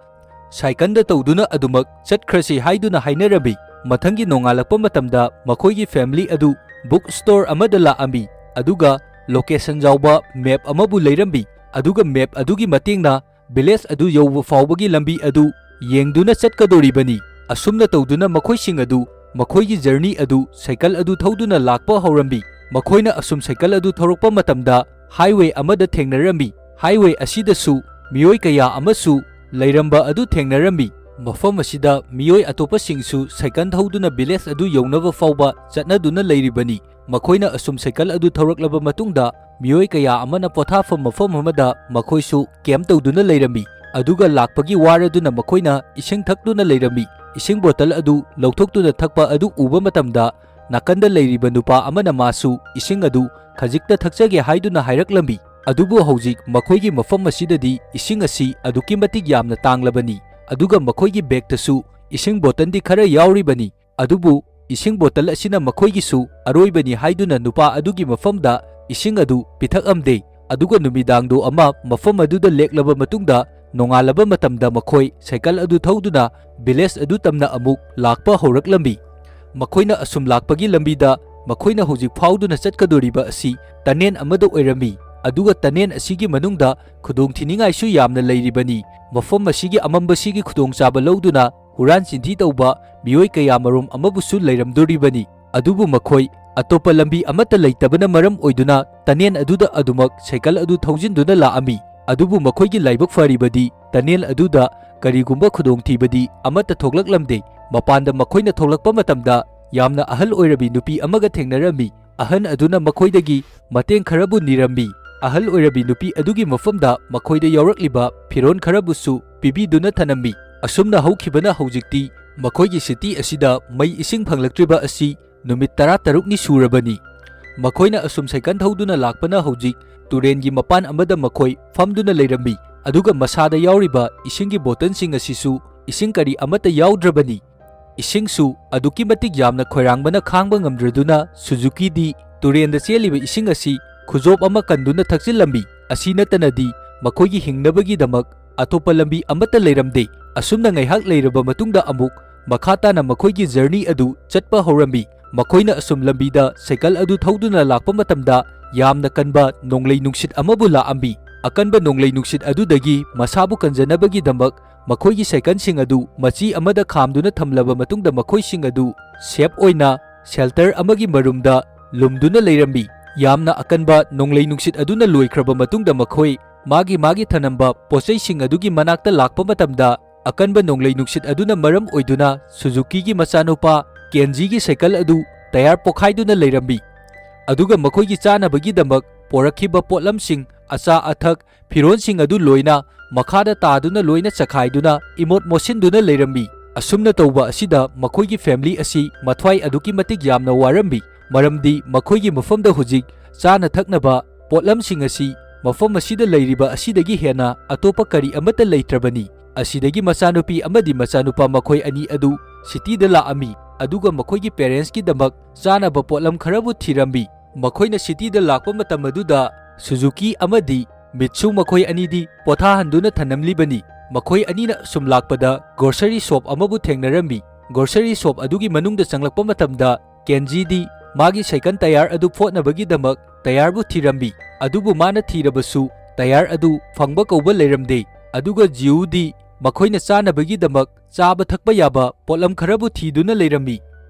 cycleꯗ ꯇꯧꯗꯨꯅ ꯑꯗꯨꯃꯛ ꯆꯠꯈ꯭ꯔꯁꯤ ꯍꯥꯏꯗꯨꯅ ꯍꯥꯏꯅꯔꯝꯃꯤ꯫ ꯃꯊꯪꯒꯤ ꯅꯣꯡꯉꯥꯜꯂꯛꯄ ꯃꯇꯝꯗ ꯃꯈꯣꯏꯒꯤ family ꯑꯗꯨ book store ꯑꯃꯗ ꯂꯥꯛꯑꯝꯃꯤ, ꯑꯗꯨꯒ location ꯌꯥꯎꯕ map ꯑꯃꯕꯨ ꯂꯩꯔꯝꯃꯤ, ꯑꯗꯨꯒ map ꯑꯗꯨꯒꯤ ꯃꯇꯦꯡꯅ village ꯑꯗꯨ ꯌꯧꯕ ꯐꯥꯎꯕꯒꯤ ꯂꯝꯕꯤ ꯑꯗꯨ ꯌꯦꯡꯗꯨꯅ ꯆꯠꯀꯗꯧꯔꯤꯕꯅꯤ꯫ ꯑꯁꯨꯝꯅ ꯇꯧꯗꯨꯅ ꯃꯈꯣꯏꯁꯤꯡ ꯑꯗꯨ ꯃꯈꯣꯏꯒꯤ journey ꯑꯗꯨ cycle ꯑꯗꯨ ꯊꯧꯗꯨꯅ ꯂꯥꯛꯄ ꯍꯧꯔꯝꯃꯤ꯫ ꯃꯈꯣꯏꯅ ꯑꯁꯨꯝ cycle ꯑꯗꯨ ꯊꯧꯔꯛꯄ ꯃꯇꯝꯗ highway ꯑꯃꯗ ꯊꯦꯡꯅꯔꯝꯃꯤ꯫ Highway ꯑꯁꯤꯗꯁꯨ ꯃꯤꯑꯣꯏ ꯀꯌꯥ ꯑꯃꯁꯨ ꯂꯩꯔꯝꯕ ꯑꯗꯨ ꯊꯦꯡꯅꯔꯝꯃꯤ꯫ ꯃꯐꯝ ꯑꯁꯤꯗ ꯃꯤꯑꯣꯏ ꯑꯇꯣꯞꯄꯁꯤꯡꯁꯨ cycle ꯊꯧꯗꯨꯅ village ꯑꯗꯨ ꯌꯧꯅꯕ ꯐꯥꯎꯕ ꯆꯠꯅꯗꯨꯅ ꯂꯩꯔꯤꯕꯅꯤ꯫ ꯃꯈꯣꯏꯅ ꯑꯁꯨꯝ cycle ꯑꯗꯨ ꯊꯧꯔꯛꯂꯕ ꯃꯇꯨꯡꯗ, ꯃꯤꯑꯣꯏ ꯀꯌꯥ ꯑꯃꯅ ꯄꯣꯊꯥꯐꯝ ꯃꯐꯝ ꯑꯃꯗ ꯃꯈꯣꯏꯁꯨ camp ꯇꯧꯗꯨꯅ ꯂꯩꯔꯝꯃꯤ, ꯑꯗꯨꯒ ꯂꯥꯛꯄꯒꯤ ꯋꯥꯔꯗꯨꯅ ꯃꯈꯣꯏꯅ ꯏꯁꯤꯡ ꯊꯛꯇꯨꯅ ꯂꯩꯔꯝꯃꯤ꯫ ꯏꯁꯤꯡ bottle ꯑꯗꯨ ꯂꯧꯊꯣꯛꯇꯨꯅ ꯊꯛꯄ ꯑꯗꯨ ꯎꯕ ꯃꯇꯝꯗ, ꯅꯥꯀꯟꯗ ꯂꯩꯔꯤꯕ ꯅꯨꯄꯥ ꯑꯃꯅ ꯃꯥꯁꯨ ꯏꯁꯤꯡ ꯑꯗꯨ ꯈꯖꯤꯛꯇ ꯊꯛꯆꯒꯦ ꯍꯥꯏꯗꯨꯅ ꯍꯥꯏꯔꯛꯂꯝꯃꯤ꯫ ꯑꯗꯨꯕꯨ ꯍꯧꯖꯤꯛ ꯃꯈꯣꯏꯒꯤ ꯃꯐꯝ ꯑꯁꯤꯗꯗꯤ ꯏꯁꯤꯡ ꯑꯁꯤ ꯑꯗꯨꯛꯀꯤ ꯃꯇꯤꯛ ꯌꯥꯝꯅ ꯇꯥꯡꯂꯕꯅꯤ, ꯑꯗꯨꯒ ꯃꯈꯣꯏꯒꯤ bagꯇꯁꯨ ꯏꯁꯤꯡ bottleꯗꯤ ꯈꯔ ꯌꯥꯎꯔꯤꯕꯅꯤ꯫ ꯑꯗꯨꯕꯨ ꯏꯁꯤꯡ bottle ꯑꯁꯤꯅ ꯃꯈꯣꯏꯒꯤꯁꯨ ꯑꯔꯣꯏꯕꯅꯤ ꯍꯥꯏꯗꯨꯅ ꯅꯨꯄꯥ ꯑꯗꯨꯒꯤ ꯃꯐꯝꯗ ꯏꯁꯤꯡ ꯑꯗꯨ ꯄꯤꯊꯛꯂꯝꯗꯦ꯫ ꯑꯗꯨꯒ ꯅꯨꯃꯤꯗꯥꯡꯗꯣ ꯑꯃ ꯃꯐꯝ ꯑꯗꯨꯗ ꯂꯦꯛꯂꯕ ꯃꯇꯨꯡꯗ, ꯅꯣꯡꯉꯥꯜꯂꯕ ꯃꯇꯝꯗ ꯃꯈꯣꯏ cycle ꯑꯗꯨ ꯊꯧꯗꯨꯅ village ꯑꯗꯨ ꯇꯝꯅ ꯑꯃꯨꯛ ꯂꯥꯛꯄ ꯍꯧꯔꯛꯂꯝꯃꯤ꯫ ꯃꯈꯣꯏꯅ ꯑꯁꯨꯝ ꯂꯥꯛꯄꯒꯤ ꯂꯝꯕꯤꯗ ꯃꯈꯣꯏꯅ ꯍꯧꯖꯤꯛ ꯐꯥꯎꯗꯨꯅ ꯆꯠꯀꯗꯧꯔꯤꯕ ꯑꯁꯤ tunnel ꯑꯃꯗ ꯑꯣꯏꯔꯝꯃꯤ, ꯑꯗꯨꯒ tunnel ꯑꯁꯤꯒꯤ ꯃꯅꯨꯡꯗ ꯈꯨꯗꯣꯡꯊꯤꯅꯤꯡꯉꯥꯏꯁꯨ ꯌꯥꯝꯅ ꯂꯩꯔꯤꯕꯅꯤ꯫ ꯃꯐꯝ ꯑꯁꯤꯒꯤ ꯑꯃꯝꯕꯁꯤꯒꯤ ꯈꯨꯗꯣꯡꯆꯥꯕ ꯂꯧꯗꯨꯅ ꯍꯨꯔꯥꯟ ꯆꯤꯟꯊꯤ ꯇꯧꯕ ꯃꯤꯑꯣꯏ ꯀꯌꯥꯃꯔꯨꯝ ꯑꯃꯕꯨꯁꯨ ꯂꯩꯔꯝꯗꯣꯔꯤꯕꯅꯤ꯫ ꯑꯗꯨꯕꯨ ꯃꯈꯣꯏ ꯑꯇꯣꯞꯄ ꯂꯝꯕꯤ ꯑꯃꯠꯇ ꯂꯩꯇꯕꯅ ꯃꯔꯝ ꯑꯣꯏꯗꯨꯅ tunnel ꯑꯗꯨꯗ ꯑꯗꯨꯃꯛ cycle ꯑꯗꯨ ꯊꯧꯖꯤꯟꯗꯨꯅ ꯂꯥꯛꯂꯝꯃꯤ꯫ ꯑꯗꯨꯕꯨ ꯃꯈꯣꯏꯒꯤ ꯂꯥꯏꯕꯛ ꯐꯔꯤꯕꯗꯤ tunnel ꯑꯗꯨꯗ ꯀꯔꯤꯒꯨꯝꯕ ꯈꯨꯗꯣꯡꯊꯤꯕꯗꯤ ꯑꯃꯠꯇ ꯊꯣꯛꯂꯛꯂꯝꯗꯦ꯫ ꯃꯄꯥꯟꯗ ꯃꯈꯣꯏꯅ ꯊꯣꯛꯂꯛꯄ ꯃꯇꯝꯗ ꯌꯥꯝꯅ ꯑꯍꯜ ꯑꯣꯏꯔꯕꯤ ꯅꯨꯄꯤ ꯑꯃꯒ ꯊꯦꯡꯅꯔꯝꯃꯤ꯫ ꯑꯍꯟ ꯑꯗꯨꯅ ꯃꯈꯣꯏꯗꯒꯤ ꯃꯇꯦꯡ ꯈꯔꯕꯨ ꯅꯤꯔꯝꯃꯤ꯫ ꯑꯍꯜ ꯑꯣꯏꯔꯕꯤ ꯅꯨꯄꯤ ꯑꯗꯨꯒꯤ ꯃꯐꯝꯗ ꯃꯈꯣꯏꯗ ꯌꯥꯎꯔꯛꯂꯤꯕ ꯐꯤꯔꯣꯜ ꯈꯔꯕꯨꯁꯨ ꯄꯤꯕꯤꯗꯨꯅ ꯊꯅꯝꯃꯤ꯫ ꯑꯁꯨꯝꯅ ꯍꯧꯈꯤꯕꯅ ꯍꯧꯖꯤꯛꯇꯤ ꯃꯈꯣꯏꯒꯤ city ꯑꯁꯤꯗ ꯃꯩ ꯏꯁꯤꯡ ꯐꯪꯂꯛꯇ꯭ꯔꯤꯕ ꯑꯁꯤ ꯅꯨꯃꯤꯠ ꯇꯔꯥꯇꯔꯨꯛꯅꯤ ꯁꯨꯔꯕꯅꯤ꯫ ꯃꯈꯣꯏꯅ ꯑꯁꯨꯝ cycle ꯊꯧꯗꯨꯅ ꯂꯥꯛꯄꯅ ꯍꯧꯖꯤꯛ ꯇꯨꯔꯦꯟꯒꯤ ꯃꯄꯥꯟ ꯑꯃꯗ ꯃꯈꯣꯏ ꯐꯝꯗꯨꯅ ꯂꯩꯔꯝꯃꯤ, ꯑꯗꯨꯒ ꯃꯁꯥꯗ ꯌꯥꯎꯔꯤꯕ ꯏꯁꯤꯡꯒꯤ bottleꯁꯤꯡ ꯑꯁꯤꯁꯨ ꯏꯁꯤꯡ ꯀꯔꯤ ꯑꯃꯠꯇ ꯌꯥꯎꯗ꯭ꯔꯕꯅꯤ꯫ ꯏꯁꯤꯡꯁꯨ ꯑꯗꯨꯛꯀꯤ ꯃꯇꯤꯛ ꯌꯥꯝꯅ ꯈꯣꯏꯔꯥꯡꯕꯅ ꯈꯥꯡꯕ ꯉꯝꯗ꯭ꯔꯗꯨꯅ ꯁꯨꯖꯨꯀꯤꯗꯤ ꯇꯨꯔꯦꯟꯗ ꯆꯦꯜꯂꯤꯕ ꯏꯁꯤꯡ ꯑꯁꯤ ꯈꯨꯖꯣꯞ ꯑꯃ ꯀꯟꯗꯨꯅ ꯊꯛꯆꯤꯜꯂꯝꯃꯤ꯫ ꯑꯁꯤ ꯅꯠꯇꯅꯗꯤ ꯃꯈꯣꯏꯒꯤ ꯍꯤꯡꯅꯕꯒꯤꯗꯃꯛ ꯑꯇꯣꯞꯄ ꯂꯝꯕꯤ ꯑꯃꯠꯇ ꯂꯩꯔꯝꯗꯦ꯫ ꯑꯁꯨꯝꯅ ꯉꯥꯏꯍꯥꯛ ꯂꯩꯔꯕ ꯃꯇꯨꯡꯗ ꯑꯃꯨꯛ ꯃꯈꯥ ꯇꯥꯅ ꯃꯈꯣꯏꯒꯤ ꯖꯔꯅꯤ ꯑꯗꯨ ꯆꯠꯄ ꯍꯧꯔꯝꯃꯤ꯫ ꯃꯈꯣꯏꯅ ꯑꯁꯨꯝ ꯂꯝꯕꯤꯗ ꯁꯥꯏꯀꯜ ꯑꯗꯨ ꯊꯧꯗꯨꯅ ꯂꯥꯛꯄ ꯃꯇꯝꯗ ꯌꯥꯝꯅ ꯀꯟꯕ ꯅꯣꯡꯂꯩ ꯅꯨꯡꯁꯤꯠ ꯑꯃꯕꯨ ꯂꯥꯛꯑꯝꯃꯤ꯫ ꯑꯀꯟꯕ ꯅꯣꯡꯂꯩ ꯅꯨꯡꯁꯤꯠ ꯑꯗꯨꯗꯒꯤ ꯃꯁꯥꯕꯨ ꯀꯟꯖꯅꯕꯒꯤꯗꯃꯛ ꯃꯈꯣꯏꯒꯤ ꯁꯥꯏꯀꯜꯁꯤꯡ ꯑꯗꯨ ꯃꯆꯤ ꯑꯃꯗ ꯈꯥꯝꯗꯨꯅ ꯊꯝꯂꯕ ꯃꯇꯨꯡꯗ ꯃꯈꯣꯏꯁꯤꯡ ꯑꯗꯨ ꯁꯦꯞ ꯑꯣꯏꯅ ꯁꯦꯜꯇꯔ ꯑꯃꯒꯤ ꯃꯔꯨꯝꯗ ꯂꯨꯝꯗꯨꯅ ꯂꯩꯔꯝꯃꯤ꯫ ꯌꯥꯝꯅ ꯑꯀꯟꯕ ꯅꯣꯡꯂꯩ ꯅꯨꯡꯁꯤꯠ ꯑꯗꯨꯅ ꯂꯣꯏꯈ꯭ꯔꯕ ꯃꯇꯨꯡꯗ ꯃꯈꯣꯏ ꯃꯥꯒꯤ ꯃꯥꯒꯤ ꯊꯅꯝꯕ ꯄꯣꯠꯆꯩꯁꯤꯡ ꯑꯗꯨꯒꯤ ꯃꯅꯥꯛꯇ ꯂꯥꯛꯄ ꯃꯇꯝꯗ ꯑꯀꯟꯕ ꯅꯣꯡꯂꯩ ꯅꯨꯡꯁꯤꯠ ꯑꯗꯨꯅ ꯃꯔꯝ ꯑꯣꯏꯗꯨꯅ ꯁꯨꯖꯨꯀꯤꯒꯤ ꯃꯆꯥꯅꯨꯄꯥ ꯀꯦꯟꯖꯤꯒꯤ ꯁꯥꯏꯀꯜ ꯑꯗꯨ ꯇꯌꯥꯔ ꯄꯣꯈꯥꯏꯗꯨꯅ ꯂꯩꯔꯝꯃꯤ꯫ ꯑꯗꯨꯒ ꯃꯈꯣꯏꯒꯤ ꯆꯥꯅꯕꯒꯤꯗꯃꯛ ꯄꯣꯔꯛꯈꯤꯕ ꯄꯣꯠꯂꯝꯁꯤꯡ, ꯑꯆꯥ ꯑꯊꯛ, ꯐꯤꯔꯣꯟꯁꯤꯡ ꯑꯗꯨ ꯂꯣꯏꯅ ꯃꯈꯥꯗ ꯇꯥꯗꯨꯅ ꯂꯣꯏꯅ ꯆꯈꯥꯏꯗꯨꯅ ꯏꯃꯣꯠ ꯃꯣꯠꯁꯤꯟꯗꯨꯅ ꯂꯩꯔꯝꯃꯤ꯫ ꯑꯁꯨꯝꯅ ꯇꯧꯕ ꯑꯁꯤꯗ ꯃꯈꯣꯏꯒꯤ ꯐꯦꯃꯤꯂꯤ ꯑꯁꯤ ꯃꯊ꯭ꯋꯥꯏ ꯑꯗꯨꯛꯀꯤ ꯃꯇꯤꯛ ꯌꯥꯝꯅ ꯋꯥꯔꯝꯃꯤ, ꯃꯔꯝꯗꯤ ꯃꯈꯣꯏꯒꯤ ꯃꯐꯝꯗ ꯍꯧꯖꯤꯛ ꯆꯥꯅ ꯊꯛꯅꯕ ꯄꯣꯠꯂꯝꯁꯤꯡ ꯑꯁꯤ ꯃꯐꯝ ꯑꯁꯤꯗ ꯂꯩꯔꯤꯕ ꯑꯁꯤꯗꯒꯤ ꯍꯦꯟꯅ ꯑꯇꯣꯞꯄ ꯀꯔꯤ ꯑꯃꯠꯇ ꯂꯩꯇ꯭ꯔꯕꯅꯤ꯫ ꯑꯁꯤꯗꯒꯤ ꯃꯆꯥꯅꯨꯄꯤ ꯑꯃꯗꯤ ꯃꯆꯥꯅꯨꯄꯥ ꯃꯈꯣꯏ ꯑꯅꯤ ꯑꯗꯨ ꯁꯤꯇꯤꯗ ꯂꯥꯛꯑꯝꯃꯤ, ꯑꯗꯨꯒ ꯃꯈꯣꯏꯒꯤ ꯄꯦꯔꯦꯟꯁꯀꯤꯗꯃꯛ ꯆꯥꯅꯕ ꯄꯣꯠꯂꯝ ꯈꯔꯕꯨ ꯊꯤꯔꯝꯃꯤ꯫ ꯃꯈꯣꯏꯅ ꯁꯤꯇꯤꯗ ꯂꯥꯛꯄ ꯃꯇꯝ ꯑꯗꯨꯗ ꯁꯨꯖꯨꯀꯤ ꯑꯃꯗꯤ ꯃꯤꯠꯁꯨ ꯃꯈꯣꯏ ꯑꯅꯤꯗꯤ ꯄꯣꯊꯥꯍꯟꯗꯨꯅ ꯊꯝꯂꯝꯂꯤꯕꯅꯤ꯫ ꯃꯈꯣꯏ ꯑꯅꯤꯅ ꯑꯁꯨꯝ ꯂꯥꯛꯄꯗ ꯒ꯭ꯔꯣꯁꯔꯤ ꯁꯣꯞ ꯑꯃꯕꯨ ꯊꯦꯡꯅꯔꯝꯃꯤ꯫ ꯒ꯭ꯔꯣꯁꯔꯤ ꯁꯣꯞ ꯑꯗꯨꯒꯤ ꯃꯅꯨꯡꯗ ꯆꯪꯂꯛꯄ ꯃꯇꯝꯗ ꯀꯦꯟꯖꯤꯗꯤ ꯃꯥꯒꯤ ꯁꯥꯏꯀꯜ ꯇꯌꯥꯔ ꯑꯗꯨ ꯐꯣꯠꯅꯕꯒꯤꯗꯃꯛ ꯇꯌꯥꯔꯕꯨ ꯊꯤꯔꯝꯃꯤ꯫ ꯑꯗꯨꯕꯨ ꯃꯥꯅ ꯊꯤꯔꯕꯁꯨ ꯇꯌꯥꯔ ꯑꯗꯨ ꯐꯪꯕ ꯀꯧꯕ ꯂꯩꯔꯝꯗꯦ꯫ ꯑꯗꯨꯒ ꯖꯤꯎꯗꯤ ꯃꯈꯣꯏꯅ ꯆꯥꯅꯕꯒꯤꯗꯃꯛ ꯆꯥꯕ ꯊꯛꯄ ꯌꯥꯕ ꯄꯣꯠꯂꯝ ꯈꯔꯕꯨ ꯊꯤꯗꯨꯅ ꯂꯩꯔꯝꯃꯤ꯫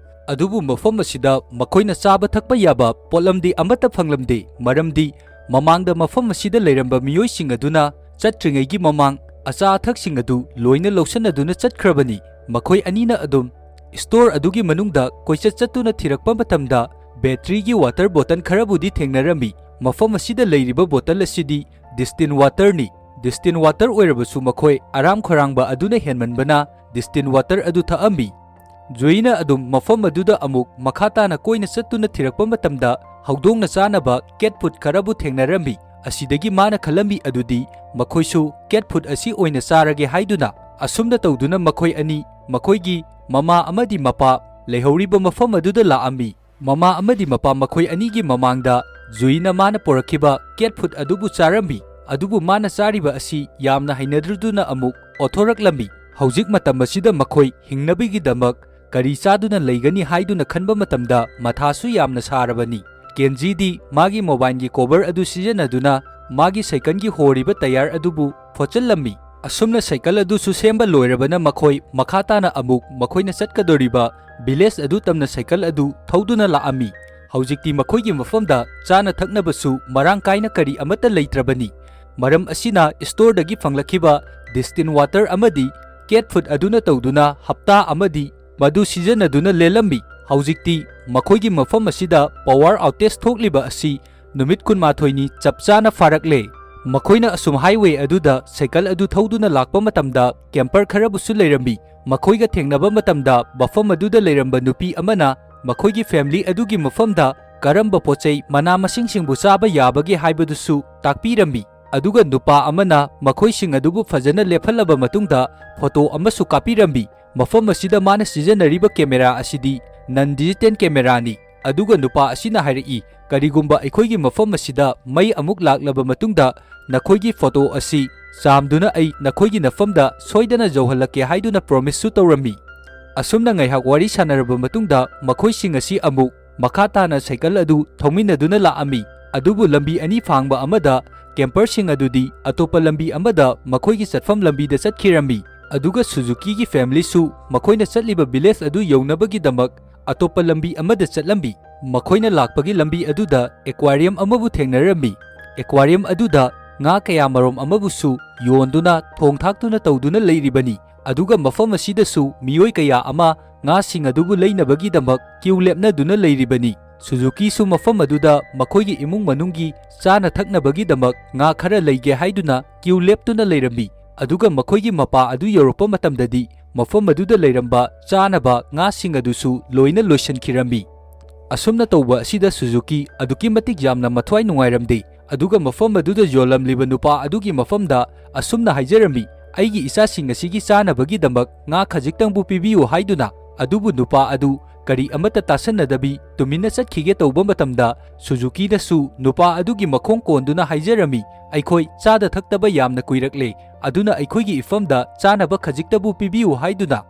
ꯑꯗꯨꯕꯨ ꯃꯐꯝ ꯑꯁꯤꯗ ꯃꯈꯣꯏꯅ ꯆꯥꯕ ꯊꯛꯄ ꯌꯥꯕ ꯄꯣꯠꯂꯝꯗꯤ ꯑꯃꯠꯇ ꯐꯪꯂꯝꯗꯦ, ꯃꯔꯝꯗꯤ ꯃꯃꯥꯡꯗ ꯃꯐꯝ ꯑꯁꯤꯗ ꯂꯩꯔꯝꯕ ꯃꯤꯑꯣꯏꯁꯤꯡ ꯑꯗꯨꯅ ꯆꯠꯇ꯭ꯔꯤꯉꯩꯒꯤ ꯃꯃꯥꯡ ꯑꯆꯥ ꯑꯊꯛꯁꯤꯡ ꯑꯗꯨ ꯂꯣꯏꯅ ꯂꯧꯁꯤꯟꯅꯗꯨꯅ ꯆꯠꯈ꯭ꯔꯕꯅꯤ꯫ ꯃꯈꯣꯏ ꯑꯅꯤꯅ ꯑꯗꯨꯝ ꯁ꯭ꯇꯣꯔ ꯑꯗꯨꯒꯤ ꯃꯅꯨꯡꯗ ꯀꯣꯏꯆꯠ ꯆꯠꯇꯨꯅ ꯊꯤꯔꯛꯄ ꯃꯇꯝꯗ ꯕꯦꯇ꯭ꯔꯤꯒꯤ ꯋꯥꯇꯔ ꯕꯣꯇꯜ ꯈꯔꯕꯨꯗꯤ ꯊꯦꯡꯅꯔꯝꯃꯤ꯫ ꯃꯐꯝ ꯑꯁꯤꯗ ꯂꯩꯔꯤꯕ ꯕꯣꯇꯜ ꯑꯁꯤꯗꯤ ꯗꯤꯁꯇꯤꯟ ꯋꯥꯇꯔꯅꯤ꯫ ꯗꯤꯁꯇꯤꯟ ꯋꯥꯇꯔ ꯑꯣꯏꯔꯕꯁꯨ ꯃꯈꯣꯏ ꯑꯔꯥꯝ ꯈꯧꯔꯥꯡꯕ ꯑꯗꯨꯅ ꯍꯦꯟꯃꯟꯕꯅ ꯗꯤꯁꯇꯤꯟ ꯋꯥꯇꯔ ꯑꯗꯨ ꯊꯛꯑꯝꯃꯤ꯫ ꯖꯨꯏꯅ ꯑꯗꯨꯝ ꯃꯐꯝ ꯑꯗꯨꯗ ꯑꯃꯨꯛ ꯃꯈꯥ ꯇꯥꯅ ꯀꯣꯏꯅ ꯆꯠꯇꯨꯅ ꯊꯤꯔꯛꯄ ꯃꯇꯝꯗ ꯍꯧꯗꯣꯡꯅ ꯆꯥꯅꯕ ꯀꯦꯠ ꯐꯨꯗ ꯈꯔꯕꯨ ꯊꯦꯡꯅꯔꯝꯃꯤ꯫ ꯑꯁꯤꯗꯒꯤ ꯃꯥꯅ ꯈꯜꯂꯝꯃꯤ ꯑꯗꯨꯗꯤ ꯃꯈꯣꯏꯁꯨ ꯀꯦꯠ ꯐꯨꯗ ꯑꯁꯤ ꯑꯣꯏꯅ ꯆꯥꯔꯒꯦ ꯍꯥꯏꯗꯨꯅ꯫ ꯑꯁꯨꯝꯅ ꯇꯧꯗꯨꯅ ꯃꯈꯣꯏ ꯑꯅꯤ ꯃꯈꯣꯏꯒꯤ ꯃꯃꯥ ꯑꯃꯗꯤ ꯃꯄꯥ ꯂꯩꯍꯧꯔꯤꯕ ꯃꯐꯝ ꯑꯗꯨꯗ ꯂꯥꯛꯑꯝꯃꯤ꯫ ꯃꯃꯥ ꯑꯃꯗꯤ ꯃꯄꯥ ꯃꯈꯣꯏ ꯑꯅꯤꯒꯤ ꯃꯃꯥꯡꯗ ꯖꯨꯏꯅ ꯃꯥꯅ ꯄꯨꯔꯛꯈꯤꯕ cat food ꯑꯗꯨꯕꯨ ꯆꯥꯔꯝꯃꯤ꯫ ꯑꯗꯨꯕꯨ ꯃꯥꯅ ꯆꯥꯔꯤꯕ ꯑꯁꯤ ꯌꯥꯝꯅ ꯍꯩꯅꯗ꯭ꯔꯗꯨꯅ ꯑꯃꯨꯛ ꯑꯣꯊꯣꯔꯛꯂꯝꯃꯤ꯫ ꯍꯧꯖꯤꯛ ꯃꯇꯝ ꯑꯁꯤꯗ ꯃꯈꯣꯏ ꯍꯤꯡꯅꯕꯒꯤꯗꯃꯛ ꯀꯔꯤ ꯆꯥꯗꯨꯅ ꯂꯩꯒꯅꯤ ꯍꯥꯏꯗꯨꯅ ꯈꯟꯕ ꯃꯇꯝꯗ ꯃꯊꯥꯁꯨ ꯌꯥꯝꯅ ꯁꯥꯔꯕꯅꯤ꯫ ꯀꯦꯟꯖꯤꯗꯤ ꯃꯥꯒꯤ mobileꯒꯤ cover ꯑꯗꯨ ꯁꯤꯖꯤꯟꯅꯗꯨꯅ ꯃꯥꯒꯤ cycleꯒꯤ ꯍꯣꯔꯤꯕ tyre ꯑꯗꯨꯕꯨ ꯐꯣꯠꯆꯜꯂꯝꯃꯤ꯫ ꯑꯁꯨꯝꯅ cycle ꯑꯗꯨꯁꯨ ꯁꯦꯝꯕ ꯂꯣꯏꯔꯕꯅ ꯃꯈꯣꯏ ꯃꯈꯥ ꯇꯥꯅ ꯑꯃꯨꯛ ꯃꯈꯣꯏꯅ ꯆꯠꯀꯗꯧꯔꯤꯕ village ꯑꯗꯨ ꯇꯝꯅ cycle ꯑꯗꯨ ꯊꯧꯗꯨꯅ ꯂꯥꯛꯑꯝꯃꯤ꯫ ꯍꯧꯖꯤꯛꯇꯤ ꯃꯈꯣꯏꯒꯤ ꯃꯐꯝꯗ ꯆꯥꯅ ꯊꯛꯅꯕꯁꯨ ꯃꯔꯥꯡ ꯀꯥꯏꯅ ꯀꯔꯤ ꯑꯃꯠꯇ ꯂꯩꯇ꯭ꯔꯕꯅꯤ꯫ ꯃꯔꯝ ꯑꯁꯤꯅ storeꯗꯒꯤ ꯐꯪꯂꯛꯈꯤꯕ distilled water ꯑꯃꯗꯤ cat food ꯑꯗꯨꯅ ꯇꯧꯗꯨꯅ ꯍꯞꯇꯥ ꯑꯃꯗꯤ ꯃꯗꯨ ꯁꯤꯖꯤꯟꯅꯗꯨꯅ ꯂꯦꯜꯂꯝꯃꯤ꯫ ꯍꯧꯖꯤꯛꯇꯤ ꯃꯈꯣꯏꯒꯤ ꯃꯐꯝ ꯑꯁꯤꯗ power outage ꯊꯣꯛꯂꯤꯕ ꯑꯁꯤ ꯅꯨꯃꯤꯠ ꯀꯨꯟꯃꯥꯊꯣꯏꯅꯤ ꯆꯞ ꯆꯥꯅ ꯐꯥꯔꯛꯂꯦ꯫ ꯃꯈꯣꯏꯅ ꯑꯁꯨꯝ highway ꯑꯗꯨꯗ cycle ꯑꯗꯨ ꯊꯧꯗꯨꯅ ꯂꯥꯛꯄ ꯃꯇꯝꯗ camper ꯈꯔꯕꯨꯁꯨ ꯂꯩꯔꯝꯃꯤ꯫ ꯃꯈꯣꯏꯒ ꯊꯦꯡꯅꯕ ꯃꯇꯝꯗ ꯃꯐꯝ ꯑꯗꯨꯗ ꯂꯩꯔꯝꯕ ꯅꯨꯄꯤ ꯑꯃꯅ ꯃꯈꯣꯏꯒꯤ family ꯑꯗꯨꯒꯤ ꯃꯐꯝꯗ ꯀꯔꯝꯕ ꯄꯣꯠꯆꯩ ꯃꯅꯥ ꯃꯁꯤꯡꯁꯤꯡꯕꯨ ꯆꯥꯕ ꯌꯥꯕꯒꯦ ꯍꯥꯏꯕꯗꯨꯁꯨ ꯇꯥꯛꯄꯤꯔꯝꯃꯤ꯫ ꯑꯗꯨꯒ ꯅꯨꯄꯥ ꯑꯃꯅ ꯃꯈꯣꯏꯁꯤꯡ ꯑꯗꯨꯕꯨ ꯐꯖꯅ ꯂꯦꯞꯍꯜꯂꯕ ꯃꯇꯨꯡꯗ photo ꯑꯃꯁꯨ ꯀꯥꯞꯄꯤꯔꯝꯃꯤ꯫ ꯃꯐꯝ ꯑꯁꯤꯗ ꯃꯥꯅ ꯁꯤꯖꯤꯟꯅꯔꯤꯕ camera ꯑꯁꯤꯗꯤ non digital cameraꯅꯤ꯫ ꯑꯗꯨꯒ ꯅꯨꯄꯥ ꯑꯁꯤꯅ ꯍꯥꯏꯔꯛꯏ, "ꯀꯔꯤꯒꯨꯝꯕ ꯑꯩꯈꯣꯏꯒꯤ ꯃꯐꯝ ꯑꯁꯤꯗ ꯃꯩ ꯑꯃꯨꯛ ꯂꯥꯛꯂꯕ ꯃꯇꯨꯡꯗ ꯅꯈꯣꯏꯒꯤ photo ꯑꯁꯤ ꯆꯥꯝꯗꯨꯅ ꯑꯩ ꯅꯈꯣꯏꯒꯤ ꯅꯐꯝꯗ ꯁꯣꯏꯗꯅ ꯌꯧꯍꯜꯂꯛꯀꯦ" ꯍꯥꯏꯗꯨꯅ promiseꯁꯨ ꯇꯧꯔꯝꯃꯤ꯫ ꯑꯁꯨꯝꯅ ꯉꯥꯏꯍꯥꯛ ꯋꯥꯔꯤ ꯁꯥꯟꯅꯔꯕ ꯃꯇꯨꯡꯗ ꯃꯈꯣꯏꯁꯤꯡ ꯑꯁꯤ ꯑꯃꯨꯛ ꯃꯈꯥ ꯇꯥꯅ cycle ꯑꯗꯨ ꯊꯧꯃꯤꯟꯅꯗꯨꯅ ꯂꯥꯛꯑꯝꯃꯤ꯫ ꯑꯗꯨꯕꯨ ꯂꯝꯕꯤ ꯑꯅꯤ ꯐꯥꯡꯕ ꯑꯃꯗ camperꯁꯤꯡ ꯑꯗꯨꯗꯤ ꯑꯇꯣꯞꯄ ꯂꯝꯕꯤ ꯑꯃꯗ ꯃꯈꯣꯏꯒꯤ ꯆꯠꯐꯝ ꯂꯝꯕꯤꯗ ꯆꯠꯈꯤꯔꯝꯃꯤ꯫ ꯑꯗꯨꯒ ꯁꯨꯖꯨꯀꯤꯒꯤ familyꯁꯨ ꯃꯈꯣꯏꯅ ꯆꯠꯂꯤꯕ village ꯑꯗꯨ ꯌꯧꯅꯕꯒꯤꯗꯃꯛ ꯑꯇꯣꯞꯄ ꯂꯝꯕꯤ ꯑꯃꯗ ꯆꯠꯂꯝꯃꯤ꯫ ꯃꯈꯣꯏꯅ ꯂꯥꯛꯄꯒꯤ ꯂꯝꯕꯤ ꯑꯗꯨꯗ aquarium ꯑꯃꯕꯨ ꯊꯦꯡꯅꯔꯝꯃꯤ꯫ Aquarium ꯑꯗꯨꯗ ꯉꯥ ꯀꯌꯥ ꯃꯔꯨꯝ ꯑꯃꯕꯨꯁꯨ ꯌꯣꯟꯗꯨꯅ ꯊꯣꯡ ꯊꯥꯛꯇꯨꯅ ꯇꯧꯗꯨꯅ ꯂꯩꯔꯤꯕꯅꯤ꯫ ꯑꯗꯨꯒ ꯃꯐꯝ ꯑꯁꯤꯗꯁꯨ ꯃꯤꯑꯣꯏ ꯀꯌꯥ ꯑꯃ ꯉꯥꯁꯤꯡ ꯑꯗꯨꯕꯨ ꯂꯩꯅꯕꯒꯤꯗꯃꯛ queue ꯂꯦꯞꯅꯗꯨꯅ ꯂꯩꯔꯤꯕꯅꯤ꯫ ꯁꯨꯖꯨꯀꯤꯁꯨ ꯃꯐꯝ ꯑꯗꯨꯗ ꯃꯈꯣꯏꯒꯤ ꯏꯃꯨꯡ ꯃꯅꯨꯡꯒꯤ ꯆꯥꯅ ꯊꯛꯅꯕꯒꯤꯗꯃꯛ ꯉꯥ ꯈꯔ ꯂꯩꯒꯦ ꯍꯥꯏꯗꯨꯅ queue ꯂꯦꯞꯇꯨꯅ ꯂꯩꯔꯝꯃꯤ꯫ ꯑꯗꯨꯒ ꯃꯈꯣꯏꯒꯤ ꯃꯄꯥ ꯑꯗꯨ ꯌꯧꯔꯛꯄ ꯃꯇꯝꯗꯗꯤ ꯃꯐꯝ ꯑꯗꯨꯗ ꯂꯩꯔꯝꯕ ꯆꯥꯅꯕ ꯉꯥꯁꯤꯡ ꯑꯗꯨꯁꯨ ꯂꯣꯏꯅ ꯂꯣꯏꯁꯤꯟꯈꯤꯔꯝꯃꯤ꯫ ꯑꯁꯨꯝꯅ ꯇꯧꯕ ꯑꯁꯤꯗ ꯁꯨꯖꯨꯀꯤ ꯑꯗꯨꯛꯀꯤ ꯃꯇꯤꯛ ꯌꯥꯝꯅ ꯃꯊ꯭ꯋꯥꯏ ꯅꯨꯡꯉꯥꯏꯔꯝꯗꯦ꯫ ꯑꯗꯨꯒ ꯃꯐꯝ ꯑꯗꯨꯗ ꯌꯣꯜꯂꯝꯂꯤꯕ ꯅꯨꯄꯥ ꯑꯗꯨꯒꯤ ꯃꯐꯝꯗ ꯑꯁꯨꯝꯅ ꯍꯥꯏꯖꯔꯝꯃꯤ, "ꯑꯩꯒꯤ ꯏꯆꯥꯁꯤꯡ ꯑꯁꯤꯒꯤ ꯆꯥꯅꯕꯒꯤꯗꯃꯛ ꯉꯥ ꯈꯖꯤꯛꯇꯪꯕꯨ ꯄꯤꯕꯤꯌꯨ" ꯍꯥꯏꯗꯨꯅ꯫ ꯑꯗꯨꯕꯨ ꯅꯨꯄꯥ ꯑꯗꯨ ꯀꯔꯤ ꯑꯃꯠꯇ ꯇꯥꯁꯟꯅꯗꯕꯤ ꯇꯨꯃꯤꯟꯅ ꯆꯠꯈꯤꯒꯦ ꯇꯧꯕ ꯃꯇꯝꯗ, ꯁꯨꯖꯨꯀꯤꯅꯁꯨ ꯅꯨꯄꯥ ꯑꯗꯨꯒꯤ ꯃꯈꯣꯡ ꯀꯣꯟꯗꯨꯅ ꯍꯥꯏꯖꯔꯝꯃꯤ, "ꯑꯩꯈꯣꯏ ꯆꯥꯗ ꯊꯛꯇꯕ ꯌꯥꯝꯅ ꯀꯨꯏꯔꯛꯂꯦ, ꯑꯗꯨꯅ ꯑꯩꯈꯣꯏꯒꯤ ꯏꯐꯝꯗ ꯆꯥꯅꯕ ꯈꯖꯤꯛꯇꯕꯨ ꯄꯤꯕꯤꯌꯨ" ꯍꯥꯏꯗꯨꯅ꯫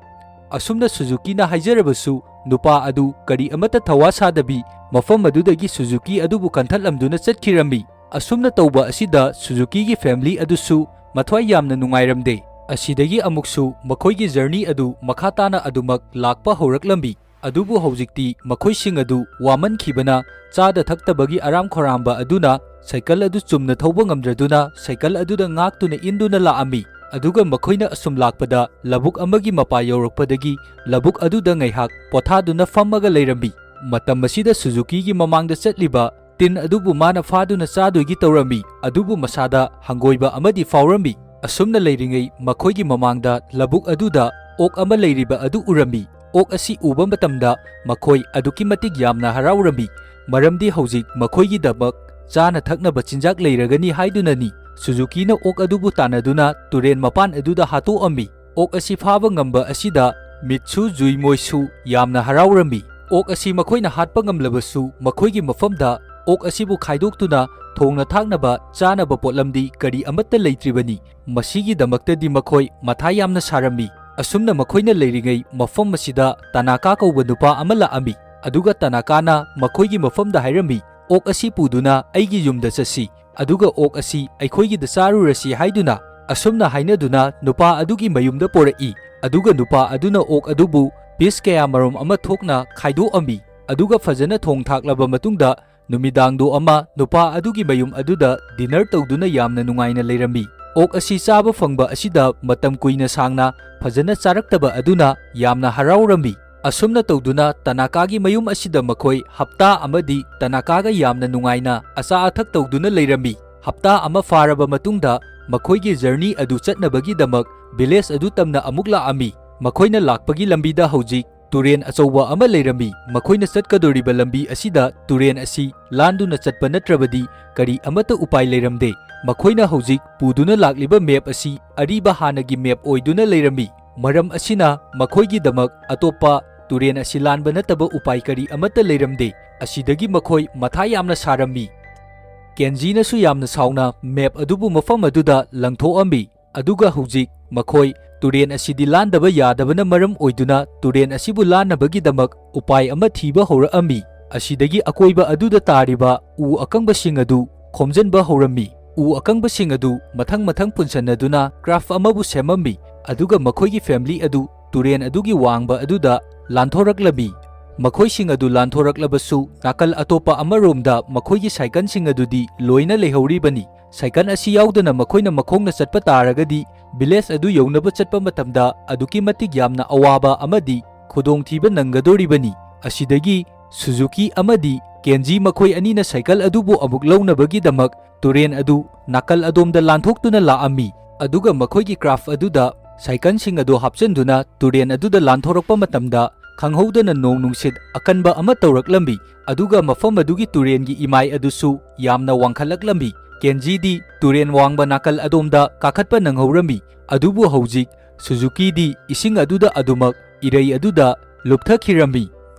ꯑꯁꯨꯝꯅ ꯁꯨꯖꯨꯀꯤꯅ ꯍꯥꯏꯖꯔꯕꯁꯨ, ꯅꯨꯄꯥ ꯑꯗꯨ ꯀꯔꯤ ꯑꯃꯠꯇ ꯊꯋꯥ ꯁꯥꯗꯕꯤ ꯃꯐꯝ ꯑꯗꯨꯗꯒꯤ ꯁꯨꯖꯨꯀꯤ ꯑꯗꯨꯕꯨ ꯀꯟꯊꯠꯂꯝꯗꯨꯅ ꯆꯠꯈꯤꯔꯝꯃꯤ꯫ ꯑꯁꯨꯝꯅ ꯇꯧꯕ ꯑꯁꯤꯗ ꯁꯨꯖꯨꯀꯤꯒꯤ ꯐꯦꯃꯤꯂꯤ ꯑꯗꯨꯁꯨ ꯃꯊ꯭ꯋꯥꯏ ꯌꯥꯝꯅ ꯅꯨꯡꯉꯥꯏꯔꯝꯗꯦ꯫ ꯑꯁꯤꯗꯒꯤ ꯑꯃꯨꯛꯁꯨ ꯃꯈꯣꯏꯒꯤ ꯖꯔꯅꯤ ꯑꯗꯨ ꯃꯈꯥ ꯇꯥꯅ ꯑꯗꯨꯃꯛ ꯂꯥꯛꯄ ꯍꯧꯔꯛꯂꯝꯃꯤ꯫ ꯑꯗꯨꯕꯨ ꯍꯧꯖꯤꯛꯇꯤ ꯃꯈꯣꯏꯁꯤꯡ ꯑꯗꯨ ꯋꯥꯃꯟꯈꯤꯕꯅ, ꯆꯥꯗ ꯊꯛꯇꯕꯒꯤ ꯑꯔꯥꯝ ꯈꯧꯔꯥꯡꯕ ꯑꯗꯨꯅ ꯁꯥꯏꯀꯜ ꯑꯗꯨ ꯆꯨꯝꯅ ꯊꯧꯕ ꯉꯝꯗ꯭ꯔꯗꯨꯅ ꯁꯥꯏꯀꯜ ꯑꯗꯨꯗ ꯉꯥꯛꯇꯨꯅ ꯏꯟꯗꯨꯅ ꯂꯥꯛꯑꯝꯃꯤ꯫ ꯑꯗꯨꯒ ꯃꯈꯣꯏꯅ ꯑꯁꯨꯝ ꯂꯥꯛꯄꯗ ꯂꯧꯕꯨꯛ ꯑꯃꯒꯤ ꯃꯄꯥ ꯌꯧꯔꯛꯄꯗꯒꯤ ꯂꯧꯕꯨꯛ ꯑꯗꯨꯗ ꯉꯥꯏꯍꯥꯛ ꯄꯣꯊꯥꯗꯨꯅ ꯐꯝꯃꯒ ꯂꯩꯔꯝꯃꯤ꯫ ꯃꯇꯝ ꯑꯁꯤꯗ ꯁꯨꯖꯨꯀꯤꯒꯤ ꯃꯃꯥꯡꯗ ꯆꯠꯂꯤꯕ ꯇꯤꯟ ꯑꯗꯨꯕꯨ ꯃꯥꯅ ꯐꯥꯗꯨꯅ ꯆꯥꯗꯣꯏꯒꯤ ꯇꯧꯔꯝꯃꯤ, ꯑꯗꯨꯕꯨ ꯃꯁꯥꯗ ꯍꯪꯒꯣꯏꯕ ꯑꯃꯗꯤ ꯐꯥꯎꯔꯝꯃꯤ꯫ ꯑꯁꯨꯝꯅ ꯂꯩꯔꯤꯉꯩ ꯃꯈꯣꯏꯒꯤ ꯃꯃꯥꯡꯗ ꯂꯧꯕꯨꯛ ꯑꯗꯨꯗ ꯑꯣꯛ ꯑꯃ ꯂꯩꯔꯤꯕ ꯑꯗꯨ ꯎꯔꯝꯃꯤ꯫ ꯑꯣꯛ ꯑꯁꯤ ꯎꯕ ꯃꯇꯝꯗ ꯃꯈꯣꯏ ꯑꯗꯨꯛꯀꯤ ꯃꯇꯤꯛ ꯌꯥꯝꯅ ꯍꯔꯥꯎꯔꯝꯃꯤ, ꯃꯔꯝꯗꯤ ꯍꯧꯖꯤꯛ ꯃꯈꯣꯏꯒꯤꯗꯃꯛ ꯆꯥꯅ ꯊꯛꯅꯕ ꯆꯤꯟꯖꯥꯛ ꯂꯩꯔꯒꯅꯤ ꯍꯥꯏꯗꯨꯅꯅꯤ꯫ ꯁꯨꯖꯨꯀꯤꯅ ꯑꯣꯛ ꯑꯗꯨꯕꯨ ꯇꯥꯟꯅꯗꯨꯅ ꯇꯨꯔꯦꯟ ꯃꯄꯥꯟ ꯑꯗꯨꯗ ꯍꯥꯠꯇꯣꯛꯑꯝꯃꯤ꯫ ꯑꯣꯛ ꯑꯁꯤ ꯐꯥꯕ ꯉꯝꯕ ꯑꯁꯤꯗ ꯃꯤꯠꯁꯨ ꯖꯨꯏꯃꯣꯏꯁꯨ ꯌꯥꯝꯅ ꯍꯔꯥꯎꯔꯝꯃꯤ꯫ ꯑꯣꯛ ꯑꯁꯤ ꯃꯈꯣꯏꯅ ꯍꯥꯠꯄ ꯉꯝꯂꯕꯁꯨ, ꯃꯈꯣꯏꯒꯤ ꯃꯐꯝꯗ ꯑꯣꯛ ꯑꯁꯤꯕꯨ ꯈꯥꯏꯗꯣꯛꯇꯨꯅ ꯊꯣꯡꯅ ꯊꯥꯛꯅꯕ ꯆꯥꯅꯕ ꯄꯣꯠꯂꯝꯗꯤ ꯀꯔꯤ ꯑꯃꯠꯇ ꯂꯩꯇ꯭ꯔꯤꯕꯅꯤ꯫ ꯃꯁꯤꯒꯤꯗꯃꯛꯇꯗꯤ ꯃꯈꯣꯏ ꯃꯊꯥ ꯌꯥꯝꯅ ꯁꯥꯔꯝꯃꯤ꯫ ꯑꯁꯨꯝꯅ ꯃꯈꯣꯏꯅ ꯂꯩꯔꯤꯉꯩ ꯃꯐꯝ ꯑꯁꯤꯗ ꯇꯅꯥꯀꯥ ꯀꯧꯕ ꯅꯨꯄꯥ ꯑꯃ ꯂꯥꯛꯑꯝꯃꯤ꯫ ꯑꯗꯨꯒ ꯇꯅꯥꯀꯥꯅ ꯃꯈꯣꯏꯒꯤ ꯃꯐꯝꯗ ꯍꯥꯏꯔꯝꯃꯤ, "ꯑꯣꯛ ꯑꯁꯤ ꯄꯨꯗꯨꯅ ꯑꯩꯒꯤ ꯌꯨꯝꯗ ꯆꯠꯁꯤ, ꯑꯗꯨꯒ ꯑꯣꯛ ꯑꯁꯤ ꯑꯩꯈꯣꯏꯒꯤꯗ ꯆꯥꯔꯨꯔꯁꯤ" ꯍꯥꯏꯗꯨꯅ꯫ ꯑꯁꯨꯝꯅ ꯍꯥꯏꯅꯗꯨꯅ ꯅꯨꯄꯥ ꯑꯗꯨꯒꯤ ꯃꯌꯨꯝꯗ ꯄꯣꯔꯛꯏ꯫ ꯑꯗꯨꯒ ꯅꯨꯄꯥ ꯑꯗꯨꯅ ꯑꯣꯛ ꯑꯗꯨꯕꯨ ꯄꯤꯁ ꯀꯌꯥ ꯃꯔꯨꯝ ꯑꯃ ꯊꯣꯛꯅ ꯈꯥꯏꯗꯣꯛꯑꯝꯃꯤ꯫ ꯑꯗꯨꯒ ꯐꯖꯅ ꯊꯣꯡ ꯊꯥꯛꯂꯕ ꯃꯇꯨꯡꯗ ꯅꯨꯃꯤꯗꯥꯡꯗꯣ ꯑꯃ ꯅꯨꯄꯥ ꯑꯗꯨꯒꯤ ꯃꯌꯨꯝ ꯑꯗꯨꯗ ꯗꯤꯅꯔ ꯇꯧꯗꯨꯅ ꯌꯥꯝꯅ ꯅꯨꯡꯉꯥꯏꯅ ꯂꯩꯔꯝꯃꯤ꯫ ꯑꯣꯛ ꯑꯁꯤ ꯆꯥꯕ ꯐꯪꯕ ꯑꯁꯤꯗ ꯃꯇꯝ ꯀꯨꯏꯅ ꯁꯥꯡꯅ ꯐꯖꯅ ꯆꯥꯔꯛꯇꯕ ꯑꯗꯨꯅ ꯌꯥꯝꯅ ꯍꯔꯥꯎꯔꯝꯃꯤ꯫ ꯑꯁꯨꯝꯅ ꯇꯧꯗꯨꯅ ꯇꯅꯥꯀꯥꯒꯤ ꯃꯌꯨꯝ ꯑꯁꯤꯗ ꯃꯈꯣꯏ ꯍꯞꯇꯥ ꯑꯃꯗꯤ ꯇꯅꯥꯀꯥꯒ ꯌꯥꯝꯅ ꯅꯨꯡꯉꯥꯏꯅ ꯑꯆꯥ ꯑꯊꯛ ꯇꯧꯗꯨꯅ ꯂꯩꯔꯝꯃꯤ꯫ ꯍꯞꯇꯥ ꯑꯃ ꯐꯥꯔꯕ ꯃꯇꯨꯡꯗ ꯃꯈꯣꯏꯒꯤ ꯖꯔꯅꯤ ꯑꯗꯨ ꯆꯠꯅꯕꯒꯤꯗꯃꯛ ꯚꯤꯂꯦꯖ ꯑꯗꯨ ꯇꯝꯅ ꯑꯃꯨꯛ ꯂꯥꯛꯑꯝꯃꯤ꯫ ꯃꯈꯣꯏꯅ ꯂꯥꯛꯄꯒꯤ ꯂꯝꯕꯤꯗ ꯍꯧꯖꯤꯛ ꯇꯨꯔꯦꯟ ꯑꯆꯧꯕ ꯑꯃ ꯂꯩꯔꯝꯃꯤ꯫ ꯃꯈꯣꯏꯅ ꯆꯠꯀꯗꯧꯔꯤꯕ ꯂꯝꯕꯤ ꯑꯁꯤꯗ ꯇꯨꯔꯦꯟ ꯑꯁꯤ ꯂꯥꯟꯗꯨꯅ ꯆꯠꯄ ꯅꯠꯇ꯭ꯔꯕꯗꯤ ꯀꯔꯤ ꯑꯃꯠꯇ ꯎꯄꯥꯏ ꯂꯩꯔꯝꯗꯦ꯫ ꯃꯈꯣꯏꯅ ꯍꯧꯖꯤꯛ ꯄꯨꯗꯨꯅ ꯂꯥꯛꯂꯤꯕ ꯃꯦꯞ ꯑꯁꯤ ꯑꯔꯤꯕ ꯍꯥꯟꯅꯒꯤ ꯃꯦꯞ ꯑꯣꯏꯗꯨꯅ ꯂꯩꯔꯝꯃꯤ꯫ ꯃꯔꯝ ꯑꯁꯤꯅ ꯃꯈꯣꯏꯒꯤꯗꯃꯛ ꯑꯇꯣꯞꯄ ꯇꯨꯔꯦꯟ ꯑꯁꯤ ꯂꯥꯟꯕ ꯅꯠꯇꯕ ꯎꯄꯥꯏ ꯀꯔꯤ ꯑꯃꯠꯇ ꯂꯩꯔꯝꯗꯦ꯫ ꯑꯁꯤꯗꯒꯤ ꯃꯈꯣꯏ ꯃꯊꯥ ꯌꯥꯝꯅ ꯁꯥꯔꯝꯃꯤ꯫ ꯀꯦꯟꯖꯤꯅꯁꯨ ꯌꯥꯝꯅ ꯁꯥꯎꯅ ꯃꯦꯞ ꯑꯗꯨꯕꯨ ꯃꯐꯝ ꯑꯗꯨꯗ ꯂꯪꯊꯣꯛꯑꯝꯃꯤ꯫ ꯑꯗꯨꯒ ꯍꯧꯖꯤꯛ ꯃꯈꯣꯏ ꯇꯨꯔꯦꯟ ꯑꯁꯤꯗꯤ ꯂꯥꯟꯗꯕ ꯌꯥꯗꯕꯅ ꯃꯔꯝ ꯑꯣꯏꯗꯨꯅ ꯇꯨꯔꯦꯟ ꯑꯁꯤꯕꯨ ꯂꯥꯟꯅꯕꯒꯤꯗꯃꯛ ꯎꯄꯥꯏ ꯑꯃ ꯊꯤꯕ ꯍꯧꯔꯛꯑꯝꯃꯤ꯫ ꯑꯁꯤꯗꯒꯤ ꯑꯀꯣꯏꯕ ꯑꯗꯨꯗ ꯇꯥꯔꯤꯕ ꯎ ꯑꯀꯪꯕꯁꯤꯡ ꯑꯗꯨ ꯈꯣꯝꯖꯤꯟꯕ ꯍꯧꯔꯝꯃꯤ꯫ ꯎ ꯑꯀꯪꯕꯁꯤꯡ ꯑꯗꯨ ꯃꯊꯪ ꯃꯊꯪ ꯄꯨꯟꯁꯟꯅꯗꯨꯅ ꯀ꯭ꯔꯥꯐ ꯑꯃꯕꯨ ꯁꯦꯝꯃꯝꯃꯤ꯫ ꯑꯗꯨꯒ ꯃꯈꯣꯏꯒꯤ ꯐꯦꯃꯤꯂꯤ ꯑꯗꯨ ꯇꯨꯔꯦꯟ ꯑꯗꯨꯒꯤ ꯋꯥꯡꯕ ꯑꯗꯨꯗ ꯂꯥꯟꯊꯣꯔꯛꯂꯝꯃꯤ꯫ ꯃꯈꯣꯏꯁꯤꯡ ꯑꯗꯨ ꯂꯥꯟꯊꯣꯔꯛꯂꯕꯁꯨ ꯅꯥꯀꯜ ꯑꯇꯣꯞꯄ ꯑꯃꯔꯣꯝꯗ ꯃꯈꯣꯏꯒꯤ ꯁꯥꯏꯀꯜꯁꯤꯡ ꯑꯗꯨꯗꯤ ꯂꯣꯏꯅ ꯂꯩꯍꯧꯔꯤꯕꯅꯤ꯫ ꯁꯥꯏꯀꯜ ꯑꯁꯤ ꯌꯥꯎꯗꯅ ꯃꯈꯣꯏꯅ ꯃꯈꯣꯡꯅ ꯆꯠꯄ ꯇꯥꯔꯒꯗꯤ ꯚꯤꯂꯦꯖ ꯑꯗꯨ ꯌꯧꯅꯕ ꯆꯠꯄ ꯃꯇꯝꯗ ꯑꯗꯨꯛꯀꯤ ꯃꯇꯤꯛ ꯌꯥꯝꯅ ꯑꯋꯥꯕ ꯑꯃꯗꯤ ꯈꯨꯗꯣꯡꯊꯤꯕ ꯅꯪꯒꯗꯧꯔꯤꯕꯅꯤ꯫ ꯑꯁꯤꯗꯒꯤ ꯁꯨꯖꯨꯀꯤ ꯑꯃꯗꯤ ꯀꯦꯟꯖꯤ ꯃꯈꯣꯏ ꯑꯅꯤꯅ ꯁꯥꯏꯀꯜ ꯑꯗꯨꯕꯨ ꯑꯃꯨꯛ ꯂꯧꯅꯕꯒꯤꯗꯃꯛ ꯇꯨꯔꯦꯟ ꯑꯗꯨ ꯅꯥꯀꯜ ꯑꯗꯣꯝꯗ ꯂꯥꯟꯊꯣꯛꯇꯨꯅ ꯂꯥꯛꯑꯝꯃꯤ꯫ ꯑꯗꯨꯒ ꯃꯈꯣꯏꯒꯤ ꯀ꯭ꯔꯥꯐ ꯑꯗꯨꯗ ꯁꯥꯏꯀꯜꯁꯤꯡ ꯑꯗꯨ ꯍꯥꯞꯆꯤꯟꯗꯨꯅ ꯇꯨꯔꯦꯟ ꯑꯗꯨꯗ ꯂꯥꯟꯊꯣꯔꯛꯄ ꯃꯇꯝꯗ ꯈꯪꯍꯧꯗꯅ ꯅꯣꯡ ꯅꯨꯡꯁꯤꯠ ꯑꯀꯟꯕ ꯑꯃ ꯇꯧꯔꯛꯂꯝꯃꯤ꯫ ꯑꯗꯨꯒ ꯃꯐꯝ ꯑꯗꯨꯒꯤ ꯇꯨꯔꯦꯟꯒꯤ ꯏꯃꯥꯏ ꯑꯗꯨꯁꯨ ꯌꯥꯝꯅ ꯋꯥꯡꯈꯠꯂꯛꯂꯝꯃꯤ꯫ ꯀꯦꯟꯖꯤꯗꯤ ꯇꯨꯔꯦꯟ ꯋꯥꯡꯕ ꯅꯥꯀꯜ ꯑꯗꯣꯝꯗ ꯀꯥꯈꯠꯄ ꯅꯪꯍꯧꯔꯝꯃꯤ꯫ ꯑꯗꯨꯕꯨ ꯍꯧꯖꯤꯛ ꯁꯨꯖꯨꯀꯤꯗꯤ ꯏꯁꯤꯡ ꯑꯗꯨꯗ ꯑꯗꯨꯃꯛ ꯏꯔꯩ ꯑꯗꯨꯗ ꯂꯨꯞꯊꯈꯤꯔꯝꯃꯤ꯫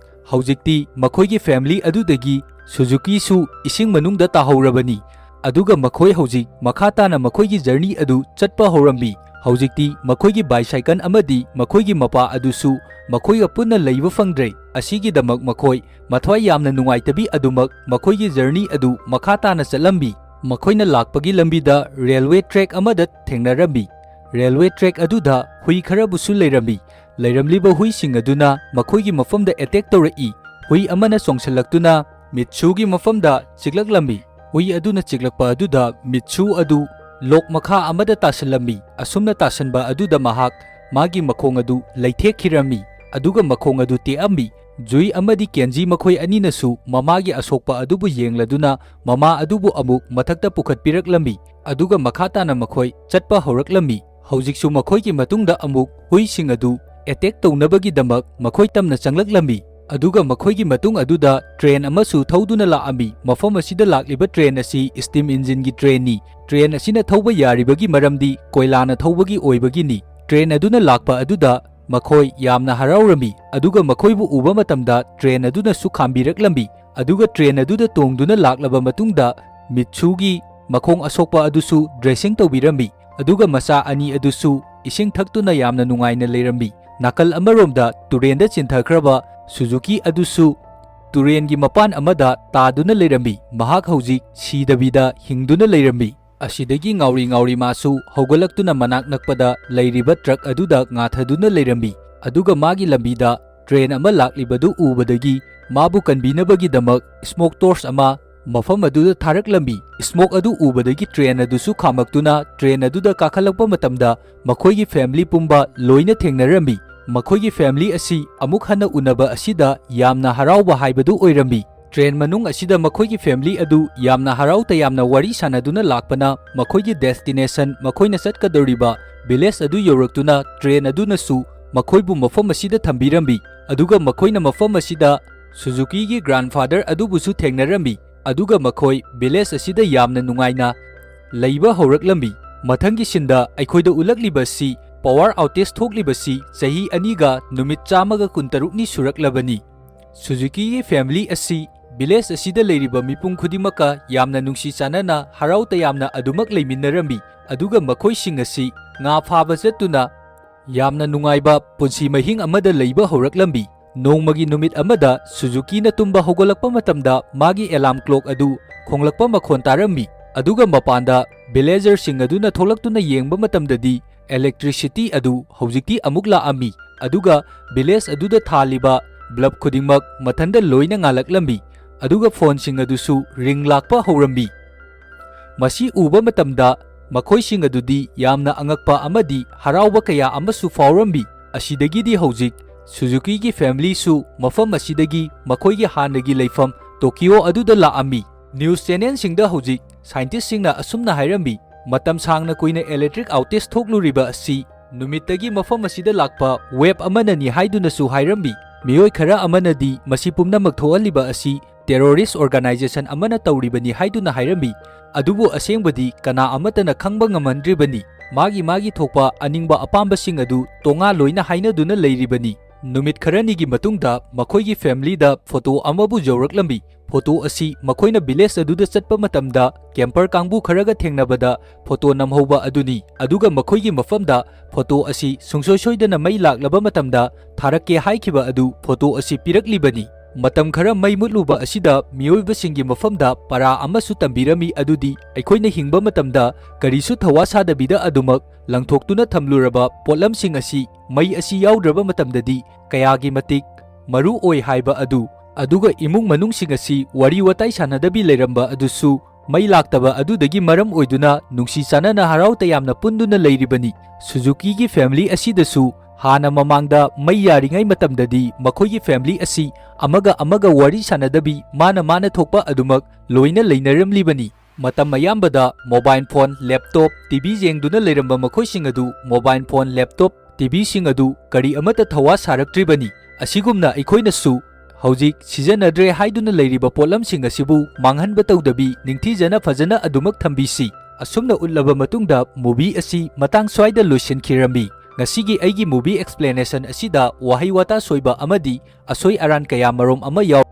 ꯍꯧꯖꯤꯛꯇꯤ ꯃꯈꯣꯏꯒꯤ ꯐꯦꯃꯤꯂꯤ ꯑꯗꯨꯗꯒꯤ ꯁꯨꯖꯨꯀꯤꯁꯨ ꯏꯁꯤꯡ ꯃꯅꯨꯡꯗ ꯇꯥꯍꯧꯔꯕꯅꯤ꯫ ꯑꯗꯨꯒ ꯃꯈꯣꯏ ꯍꯧꯖꯤꯛ ꯃꯈꯥ ꯇꯥꯅ ꯃꯈꯣꯏꯒꯤ ꯖꯔꯅꯤ ꯑꯗꯨ ꯆꯠꯄ ꯍꯧꯔꯝꯃꯤ꯫ ꯍꯧꯖꯤꯛꯇꯤ ꯃꯈꯣꯏꯒꯤ ꯕꯥꯏꯁꯥꯏꯀꯜ ꯑꯃꯗꯤ ꯃꯈꯣꯏꯒꯤ ꯃꯄꯥ ꯑꯗꯨꯁꯨ ꯃꯈꯣꯏꯒ ꯄꯨꯟꯅ ꯂꯩꯕ ꯐꯪꯗ꯭ꯔꯦ꯫ ꯑꯁꯤꯒꯤꯗꯃꯛ ꯃꯈꯣꯏ ꯃꯊ꯭ꯋꯥꯏ ꯌꯥꯝꯅ ꯅꯨꯡꯉꯥꯏꯇꯕꯤ ꯑꯗꯨꯃꯛ ꯃꯈꯣꯏꯒꯤ ꯖꯔꯅꯤ ꯑꯗꯨ ꯃꯈꯥ ꯇꯥꯅ ꯆꯠꯂꯝꯃꯤ꯫ ꯃꯈꯣꯏꯅ ꯂꯥꯛꯄꯒꯤ ꯂꯝꯕꯤꯗ ꯔꯦꯜꯋꯦ ꯇ꯭ꯔꯦꯛ ꯑꯃꯗ ꯊꯦꯡꯅꯔꯝꯃꯤ꯫ ꯔꯦꯜꯋꯦ ꯇ꯭ꯔꯦꯛ ꯑꯗꯨꯗ ꯍꯨꯏ ꯈꯔꯕꯨꯁꯨ ꯂꯩꯔꯝꯃꯤ꯫ ꯂꯩꯔꯝꯂꯤꯕ ꯍꯨꯏꯁꯤꯡ ꯑꯗꯨꯅ ꯃꯈꯣꯏꯒꯤ ꯃꯐꯝꯗ ꯑꯦꯇꯦꯛ ꯇꯧꯔꯛꯏ꯫ ꯍꯨꯏ ꯑꯃꯅ ꯆꯣꯡꯁꯤꯜꯂꯛꯇꯨꯅ ꯃꯤꯠꯁꯨꯒꯤ ꯃꯐꯝꯗ ꯆꯤꯛꯂꯛꯂꯝꯃꯤ꯫ ꯍꯨꯏ ꯑꯗꯨꯅ ꯆꯤꯛꯂꯛꯄ ꯑꯗꯨꯗ ꯃꯤꯠꯁꯨ ꯑꯗꯨ ꯂꯣꯛ ꯃꯈꯥ ꯑꯃꯗ ꯇꯥꯁꯤꯜꯂꯝꯃꯤ꯫ ꯑꯁꯨꯝꯅ ꯇꯥꯁꯤꯟꯕ ꯑꯗꯨꯗ ꯃꯍꯥꯛ ꯃꯥꯒꯤ ꯃꯈꯣꯡ ꯑꯗꯨ ꯂꯩꯊꯦꯛꯈꯤꯔꯝꯃꯤ, ꯑꯗꯨꯒ ꯃꯈꯣꯡ ꯑꯗꯨ ꯇꯦꯛꯑꯝꯃꯤ꯫ ꯖꯨꯏ ꯑꯃꯗꯤ ꯀꯦꯟꯖꯤ ꯃꯈꯣꯏ ꯑꯅꯤꯅꯁꯨ ꯃꯃꯥꯒꯤ ꯑꯁꯣꯛꯄ ꯑꯗꯨꯕꯨ ꯌꯦꯡꯂꯗꯨꯅ ꯃꯃꯥ ꯑꯗꯨꯕꯨ ꯑꯃꯨꯛ ꯃꯊꯛꯇ ꯄꯨꯈꯠꯄꯤꯔꯛꯂꯝꯃꯤ, ꯑꯗꯨꯒ ꯃꯈꯥ ꯇꯥꯅ ꯃꯈꯣꯏ ꯆꯠꯄ ꯍꯧꯔꯛꯂꯝꯃꯤ꯫ ꯍꯧꯖꯤꯛꯁꯨ ꯃꯈꯣꯏꯒꯤ ꯃꯇꯨꯡꯗ ꯑꯃꯨꯛ ꯍꯨꯏꯁꯤꯡ ꯑꯗꯨ ꯑꯦꯇꯦꯛ ꯇꯧꯅꯕꯒꯤꯗꯃꯛ ꯃꯈꯣꯏ ꯇꯝꯅ ꯆꯪꯂꯛꯂꯝꯃꯤ꯫ ꯑꯗꯨꯒ ꯃꯈꯣꯏꯒꯤ ꯃꯇꯨꯡ ꯑꯗꯨꯗ ꯇ꯭ꯔꯦꯟ ꯑꯃꯁꯨ ꯊꯧꯗꯨꯅ ꯂꯥꯛꯑꯝꯃꯤ꯫ ꯃꯐꯝ ꯑꯁꯤꯗ ꯂꯥꯛꯂꯤꯕ ꯇ꯭ꯔꯦꯟ ꯑꯁꯤ ꯁ꯭ꯇꯤꯝ ꯏꯟꯖꯤꯟꯒꯤ ꯇ꯭ꯔꯦꯟꯅꯤ꯫ ꯇ꯭ꯔꯦꯟ ꯑꯁꯤꯅ ꯊꯧꯕ ꯌꯥꯔꯤꯕꯒꯤ ꯃꯔꯝꯗꯤ ꯀꯣꯏꯂꯥꯅ ꯊꯧꯕꯒꯤ ꯑꯣꯏꯕꯒꯤꯅꯤ꯫ ꯇ꯭ꯔꯦꯟ ꯑꯗꯨꯅ ꯂꯥꯛꯄ ꯑꯗꯨꯗ ꯃꯈꯣꯏ ꯌꯥꯝꯅ ꯍꯔꯥꯎꯔꯝꯃꯤ, ꯑꯗꯨꯒ ꯃꯈꯣꯏꯕꯨ ꯎꯕ ꯃꯇꯝꯗ ꯇ꯭ꯔꯦꯟ ꯑꯗꯨꯅꯁꯨ ꯈꯥꯝꯕꯤꯔꯛꯂꯝꯃꯤ꯫ ꯑꯗꯨꯒ ꯇ꯭ꯔꯦꯟ ꯑꯗꯨꯗ ꯇꯣꯡꯗꯨꯅ ꯂꯥꯛꯂꯕ ꯃꯇꯨꯡꯗ ꯃꯤꯠꯁꯨꯒꯤ ꯃꯈꯣꯡ ꯑꯁꯣꯛꯄ ꯑꯗꯨꯁꯨ ꯗ꯭ꯔꯦꯁꯤꯡ ꯇꯧꯕꯤꯔꯝꯃꯤ, ꯑꯗꯨꯒ ꯃꯆꯥ ꯑꯅꯤ ꯑꯗꯨꯁꯨ ꯏꯁꯤꯡ ꯊꯛꯇꯨꯅ ꯌꯥꯝꯅ ꯅꯨꯡꯉꯥꯏꯅ ꯂꯩꯔꯝꯃꯤ꯫ ꯅꯥꯀꯜ ꯑꯃꯔꯣꯝꯗ ꯇꯨꯔꯦꯟꯗ ꯆꯤꯟꯊꯈ꯭ꯔꯕ ꯁꯨꯖꯨꯀꯤ ꯑꯗꯨꯁꯨ ꯇꯨꯔꯦꯟꯒꯤ ꯃꯄꯥꯟ ꯑꯃꯗ ꯇꯥꯗꯨꯅ ꯂꯩꯔꯝꯃꯤ꯫ ꯃꯍꯥꯛ ꯍꯧꯖꯤꯛ ꯁꯤꯗꯕꯤꯗ ꯍꯤꯡꯗꯨꯅ ꯂꯩꯔꯝꯃꯤ꯫ ꯑꯁꯤꯗꯒꯤ ꯉꯥꯎꯔꯤ ꯉꯥꯎꯔꯤ ꯃꯥꯁꯨ ꯍꯧꯒꯠꯂꯛꯇꯨꯅ ꯃꯅꯥꯛ ꯅꯛꯄꯗ ꯂꯩꯔꯤꯕ ꯇ꯭ꯔꯛ ꯑꯗꯨꯗ ꯉꯥꯊꯗꯨꯅ ꯂꯩꯔꯝꯃꯤ꯫ ꯑꯗꯨꯒ ꯃꯥꯒꯤ ꯂꯝꯕꯤꯗ ꯇ꯭ꯔꯦꯟ ꯑꯃ ꯂꯥꯛꯂꯤꯕꯗꯨ ꯎꯕꯗꯒꯤ ꯃꯥꯕꯨ ꯀꯟꯕꯤꯅꯕꯒꯤꯗꯃꯛ ꯁ꯭ꯃꯣꯛ ꯇꯣꯔꯆ ꯑꯃ ꯃꯐꯝ ꯑꯗꯨꯗ ꯊꯥꯔꯛꯂꯝꯃꯤ꯫ ꯁ꯭ꯃꯣꯛ ꯑꯗꯨ ꯎꯕꯗꯒꯤ ꯇ꯭ꯔꯦꯟ ꯑꯗꯨꯁꯨ ꯈꯥꯝꯃꯛꯇꯨꯅ ꯇ꯭ꯔꯦꯟ ꯑꯗꯨꯗ ꯀꯥꯈꯠꯂꯛꯄ ꯃꯇꯝꯗ ꯃꯈꯣꯏꯒꯤ ꯐꯦꯃꯤꯂꯤ ꯄꯨꯝꯕ ꯂꯣꯏꯅ ꯊꯦꯡꯅꯔꯝꯃꯤ꯫ ꯃꯈꯣꯏꯒꯤ ꯐꯦꯃꯤꯂꯤ ꯑꯁꯤ ꯑꯃꯨꯛ ꯍꯟꯅ ꯎꯅꯕ ꯑꯁꯤꯗ ꯌꯥꯝꯅ ꯍꯔꯥꯎꯕ ꯍꯥꯏꯕꯗꯨ ꯑꯣꯏꯔꯝꯃꯤ꯫ ꯇ꯭ꯔꯦꯟ ꯃꯅꯨꯡ ꯑꯁꯤꯗ ꯃꯈꯣꯏꯒꯤ ꯐꯦꯃꯤꯂꯤ ꯑꯗꯨ ꯌꯥꯝꯅ ꯍꯔꯥꯎ ꯇꯌꯥꯝꯅ ꯋꯥꯔꯤ ꯁꯥꯟꯅꯗꯨꯅ ꯂꯥꯛꯄꯅ ꯃꯈꯣꯏꯒꯤ ꯗꯦꯁꯇꯤꯅꯦꯁꯟ, ꯃꯈꯣꯏꯅ ꯆꯠꯀꯗꯧꯔꯤꯕ ꯚꯤꯂꯦꯖ ꯑꯗꯨ ꯌꯧꯔꯛꯇꯨꯅ ꯇ꯭ꯔꯦꯟ ꯑꯗꯨꯅꯁꯨ ꯃꯈꯣꯏꯕꯨ ꯃꯐꯝ ꯑꯁꯤꯗ ꯊꯝꯕꯤꯔꯝꯃꯤ꯫ ꯑꯗꯨꯒ ꯃꯈꯣꯏꯅ ꯃꯐꯝ ꯑꯁꯤꯗ ꯁꯨꯖꯨꯀꯤꯒꯤ ꯒ꯭ꯔꯥꯟꯐꯥꯗꯔ ꯑꯗꯨꯕꯨꯁꯨ ꯊꯦꯡꯅꯔꯝꯃꯤ꯫ ꯑꯗꯨꯒ ꯃꯈꯣꯏ ꯚꯤꯂꯦꯖ ꯑꯁꯤꯗ ꯌꯥꯝꯅ ꯅꯨꯡꯉꯥꯏꯅ ꯂꯩꯕ ꯍꯧꯔꯛꯂꯝꯃꯤ꯫ ꯃꯊꯪꯒꯤ ꯁꯤꯟꯗ ꯑꯩꯈꯣꯏꯗ ꯎꯠꯂꯛꯂꯤꯕꯁꯤ ꯄꯋꯥꯔ ꯑꯥꯎꯇꯦꯖ ꯊꯣꯛꯂꯤꯕꯁꯤ ꯆꯍꯤ ꯑꯅꯤꯒ ꯅꯨꯃꯤꯠ ꯆꯥꯝꯃꯒ ꯀꯨꯟꯇꯔꯨꯛꯅꯤ ꯁꯨꯔꯛꯂꯕꯅꯤ꯫ ꯁꯨꯖꯨꯀꯤꯒꯤ ꯐꯦꯃꯤꯂꯤ ꯑꯁꯤ ꯚꯤꯂꯦꯖ ꯑꯁꯤꯗ ꯂꯩꯔꯤꯕ ꯃꯤꯄꯨꯝ ꯈꯨꯗꯤꯡꯃꯛꯀ ꯌꯥꯝꯅ ꯅꯨꯡꯁꯤ ꯆꯥꯟꯅꯅ ꯍꯔꯥꯎ ꯇꯌꯥꯝꯅ ꯑꯗꯨꯃꯛ ꯂꯩꯃꯤꯟꯅꯔꯝꯃꯤ꯫ ꯑꯗꯨꯒ ꯃꯈꯣꯏꯁꯤꯡ ꯑꯁꯤ ꯉꯥ ꯐꯥꯕ ꯆꯠꯇꯨꯅ ꯌꯥꯝꯅ ꯅꯨꯡꯉꯥꯏꯕ ꯄꯨꯟꯁꯤ ꯃꯍꯤꯡ ꯑꯃꯗ ꯂꯩꯕ ꯍꯧꯔꯛꯂꯝꯃꯤ꯫ ꯅꯣꯡꯃꯒꯤ ꯅꯨꯃꯤꯠ ꯑꯃꯗ ꯁꯨꯖꯨꯀꯤꯅ ꯇꯨꯝꯕ ꯍꯧꯒꯠꯂꯛꯄ ꯃꯇꯝꯗ ꯃꯥꯒꯤ ꯑꯦꯂꯥꯔꯝ ꯀ꯭ꯂꯣꯛ ꯑꯗꯨ ꯈꯣꯡꯂꯛꯄ ꯃꯈꯣꯟ ꯇꯥꯔꯝꯃꯤ꯫ ꯑꯗꯨꯒ ꯃꯄꯥꯟꯗ ꯚꯤꯂꯦꯖꯔꯁꯤꯡ ꯑꯗꯨꯅ ꯊꯣꯛꯂꯛꯇꯨꯅ ꯌꯦꯡꯕ ꯃꯇꯝꯗꯗꯤ ꯏꯂꯦꯛꯇ꯭ꯔꯤꯁꯤꯇꯤ ꯑꯗꯨ ꯍꯧꯖꯤꯛꯇꯤ ꯑꯃꯨꯛ ꯂꯥꯛꯑꯝꯃꯤ꯫ ꯑꯗꯨꯒ ꯚꯤꯂꯦꯖ ꯑꯗꯨꯗ ꯊꯥꯜꯂꯤꯕ ꯕ꯭ꯂꯕ ꯈꯨꯗꯤꯡꯃꯛ ꯃꯊꯟꯗ ꯂꯣꯏꯅ ꯉꯥꯜꯂꯛꯂꯝꯃꯤ꯫ ꯑꯗꯨꯒ ꯐꯣꯟꯁꯤꯡ ꯑꯗꯨꯁꯨ ꯔꯤꯡ ꯂꯥꯛꯄ ꯍꯧꯔꯝꯃꯤ꯫ ꯃꯁꯤ ꯎꯕ ꯃꯇꯝꯗ ꯃꯈꯣꯏꯁꯤꯡ ꯑꯗꯨꯗꯤ ꯌꯥꯝꯅ ꯑꯉꯛꯄ ꯑꯃꯗꯤ ꯍꯔꯥꯎꯕ ꯀꯌꯥ ꯑꯃꯁꯨ ꯐꯥꯎꯔꯝꯃꯤ꯫ ꯑꯁꯤꯗꯒꯤꯗꯤ ꯍꯧꯖꯤꯛ ꯁꯨꯖꯨꯀꯤꯒꯤ ꯐꯦꯃꯤꯂꯤꯁꯨ ꯃꯐꯝ ꯑꯁꯤꯗꯒꯤ ꯃꯈꯣꯏꯒꯤ ꯍꯥꯟꯅꯒꯤ ꯂꯩꯐꯝ ꯇꯣꯀꯤꯌꯣ ꯑꯗꯨꯗ ꯂꯥꯛꯑꯝꯃꯤ꯫ ꯅ꯭ꯌꯨꯁ ꯆꯦꯅꯦꯜꯁꯤꯡꯗ ꯍꯧꯖꯤꯛ ꯁꯥꯏꯟꯇꯤꯁꯁꯤꯡꯅ ꯑꯁꯨꯝꯅ ꯍꯥꯏꯔꯝꯃꯤ, ꯃꯇꯝ ꯁꯥꯡꯅ ꯀꯨꯏꯅ ꯏꯂꯦꯛꯇ꯭ꯔꯤꯛ ꯑꯥꯎꯇꯦꯖ ꯊꯣꯛꯂꯨꯔꯤꯕ ꯑꯁꯤ ꯅꯨꯃꯤꯠꯇꯒꯤ ꯃꯐꯝ ꯑꯁꯤꯗ ꯂꯥꯛꯄ ꯋꯦꯕ ꯑꯃꯅꯅꯤ ꯍꯥꯏꯗꯨꯅꯁꯨ ꯍꯥꯏꯔꯝꯃꯤ꯫ ꯃꯤꯑꯣꯏ ꯈꯔ ꯑꯃꯅꯗꯤ ꯃꯁꯤ ꯄꯨꯝꯅꯃꯛ ꯊꯣꯛꯍꯜꯂꯤꯕ ꯑꯁꯤ ꯇꯦꯔꯣꯔꯤꯁ ꯑꯣꯔꯒꯅꯥꯏꯖꯦꯁꯟ ꯑꯃꯅ ꯇꯧꯔꯤꯕꯅꯤ ꯍꯥꯏꯗꯨꯅ ꯍꯥꯏꯔꯝꯃꯤ꯫ ꯑꯗꯨꯕꯨ ꯑꯁꯦꯡꯕꯗꯤ ꯀꯅꯥ ꯑꯃꯠꯇꯅ ꯈꯪꯕ ꯉꯝꯍꯟꯗ꯭ꯔꯤꯕꯅꯤ꯫ ꯃꯥꯒꯤ ꯃꯥꯒꯤ ꯊꯣꯛꯄ ꯑꯅꯤꯡꯕ ꯑꯄꯥꯝꯕꯁꯤꯡ ꯑꯗꯨ ꯇꯣꯉꯥ ꯂꯣꯏꯅ ꯍꯥꯏꯅꯗꯨꯅ ꯂꯩꯔꯤꯕꯅꯤ꯫ ꯅꯨꯃꯤꯠ ꯈꯔꯅꯤꯒꯤ ꯃꯇꯨꯡꯗ ꯃꯈꯣꯏꯒꯤ ꯐꯦꯃꯤꯂꯤꯗ ꯐꯣꯇꯣ ꯑꯃꯕꯨ ꯌꯧꯔꯛꯂꯝꯃꯤ꯫ ꯐꯣꯇꯣ ꯑꯁꯤ ꯃꯈꯣꯏꯅ ꯚꯤꯂꯦꯖ ꯑꯗꯨꯗ ꯆꯠꯄ ꯃꯇꯝꯗ ꯀꯦꯝꯄꯔ ꯀꯥꯡꯕꯨ ꯈꯔꯒ ꯊꯦꯡꯅꯕꯗ ꯐꯣꯇꯣ ꯅꯝꯍꯧꯕ ꯑꯗꯨꯅꯤ꯫ ꯑꯗꯨꯒ ꯃꯈꯣꯏꯒꯤ ꯃꯐꯝꯗ ꯐꯣꯇꯣ ꯑꯁꯤ ꯁꯨꯡꯁꯣꯏ ꯁꯣꯏꯗꯅ ꯃꯩ ꯂꯥꯛꯂꯕ ꯃꯇꯝꯗ ꯊꯥꯔꯛꯀꯦ ꯍꯥꯏꯈꯤꯕ ꯑꯗꯨ ꯐꯣꯇꯣ ꯑꯁꯤ ꯄꯤꯔꯛꯂꯤꯕꯅꯤ꯫ ꯃꯇꯝ ꯈꯔ ꯃꯩ ꯃꯨꯠꯂꯨꯕ ꯑꯁꯤꯗ ꯃꯤꯑꯣꯏꯕꯁꯤꯡꯒꯤ ꯃꯐꯝꯗ ꯄꯔꯥ ꯑꯃꯁꯨ ꯇꯝꯕꯤꯔꯝꯃꯤ, ꯑꯗꯨꯗꯤ ꯑꯩꯈꯣꯏꯅ ꯍꯤꯡꯕ ꯃꯇꯝꯗ ꯀꯔꯤꯁꯨ ꯊꯋꯥ ꯁꯥꯗꯕꯤꯗ ꯑꯗꯨꯃꯛ ꯂꯪꯊꯣꯛꯇꯨꯅ ꯊꯝꯂꯨꯔꯕ ꯄꯣꯠꯂꯝꯁꯤꯡ ꯑꯁꯤ ꯃꯩ ꯑꯁꯤ ꯌꯥꯎꯗ꯭ꯔꯕ ꯃꯇꯝꯗꯗꯤ ꯀꯌꯥꯒꯤ ꯃꯇꯤꯛ ꯃꯔꯨ ꯑꯣꯏ ꯍꯥꯏꯕ ꯑꯗꯨ꯫ ꯑꯗꯨꯒ ꯏꯃꯨꯡ ꯃꯅꯨꯡꯁꯤꯡ ꯑꯁꯤ ꯋꯥꯔꯤ ꯋꯥꯇꯥꯏ ꯁꯥꯟꯅꯗꯕꯤ ꯂꯩꯔꯝꯕ ꯑꯗꯨꯁꯨ ꯃꯩ ꯂꯥꯛꯇꯕ ꯑꯗꯨꯗꯒꯤ ꯃꯔꯝ ꯑꯣꯏꯗꯨꯅ ꯅꯨꯡꯁꯤ ꯆꯥꯟꯅꯅ ꯍꯔꯥꯎ ꯇꯌꯥꯝꯅ ꯄꯨꯟꯗꯨꯅ ꯂꯩꯔꯤꯕꯅꯤ꯫ ꯁꯨꯖꯨꯀꯤꯒꯤ ꯐꯦꯃꯤꯂꯤ ꯑꯁꯤꯗꯁꯨ ꯍꯥꯟꯅ ꯃꯃꯥꯡꯗ ꯃꯩ ꯌꯥꯔꯤꯉꯩ ꯃꯇꯝꯗꯗꯤ ꯃꯈꯣꯏꯒꯤ ꯐꯦꯃꯤꯂꯤ ꯑꯁꯤ ꯑꯃꯒ ꯑꯃꯒ ꯋꯥꯔꯤ ꯁꯥꯟꯅꯗꯕꯤ ꯃꯥꯅ ꯃꯥꯅ ꯊꯣꯛꯄ ꯑꯗꯨꯃꯛ ꯂꯣꯏꯅ ꯂꯩꯅꯔꯝꯂꯤꯕꯅꯤ꯫ ꯃꯇꯝ ꯑꯌꯥꯝꯕꯗ mobile phone, laptop, T V ꯌꯦꯡꯗꯨꯅ ꯂꯩꯔꯝꯕ ꯃꯈꯣꯏꯁꯤꯡ ꯑꯗꯨ ꯃꯣꯕꯥꯏꯜ ꯐꯣꯟ, ꯂꯦꯞꯇꯣꯞ, ꯇꯤ ꯚꯤꯁꯤꯡ ꯑꯗꯨ ꯀꯔꯤ ꯑꯃꯠꯇ ꯊꯋꯥ ꯁꯥꯔꯛꯇ꯭ꯔꯤꯕꯅꯤ꯫ ꯑꯁꯤꯒꯨꯝꯅ ꯑꯩꯈꯣꯏꯅꯁꯨ ꯍꯧꯖꯤꯛ ꯁꯤꯖꯤꯟꯅꯗ꯭ꯔꯦ ꯍꯥꯏꯗꯨꯅ ꯂꯩꯔꯤꯕ ꯄꯣꯠꯂꯝꯁꯤꯡ ꯑꯁꯤꯕꯨ ꯃꯥꯡꯍꯟꯕ ꯇꯧꯗꯕꯤ ꯅꯤꯡꯊꯤꯖꯅ ꯐꯖꯅ ꯑꯗꯨꯃꯛ ꯊꯝꯕꯤꯁꯤ꯫ ꯑꯁꯨꯝꯅ ꯎꯠꯂꯕ ꯃꯇꯨꯡꯗ movie ꯑꯁꯤ ꯃꯇꯥꯡ ꯁ꯭ꯋꯥꯏꯗ ꯂꯣꯏꯁꯤꯟꯈꯤꯔꯝꯃꯤ꯫ ꯉꯁꯤꯒꯤ ꯑꯩꯒꯤ movie explanation ꯑꯁꯤꯗ ꯋꯥꯍꯩ ꯋꯥꯇꯥ ꯁꯣꯏꯕ ꯑꯃꯗꯤ ꯑꯁꯣꯏ ꯑꯔꯥꯟ ꯀꯌꯥ ꯃꯔꯨꯝ ꯑꯃ ꯌꯥꯎ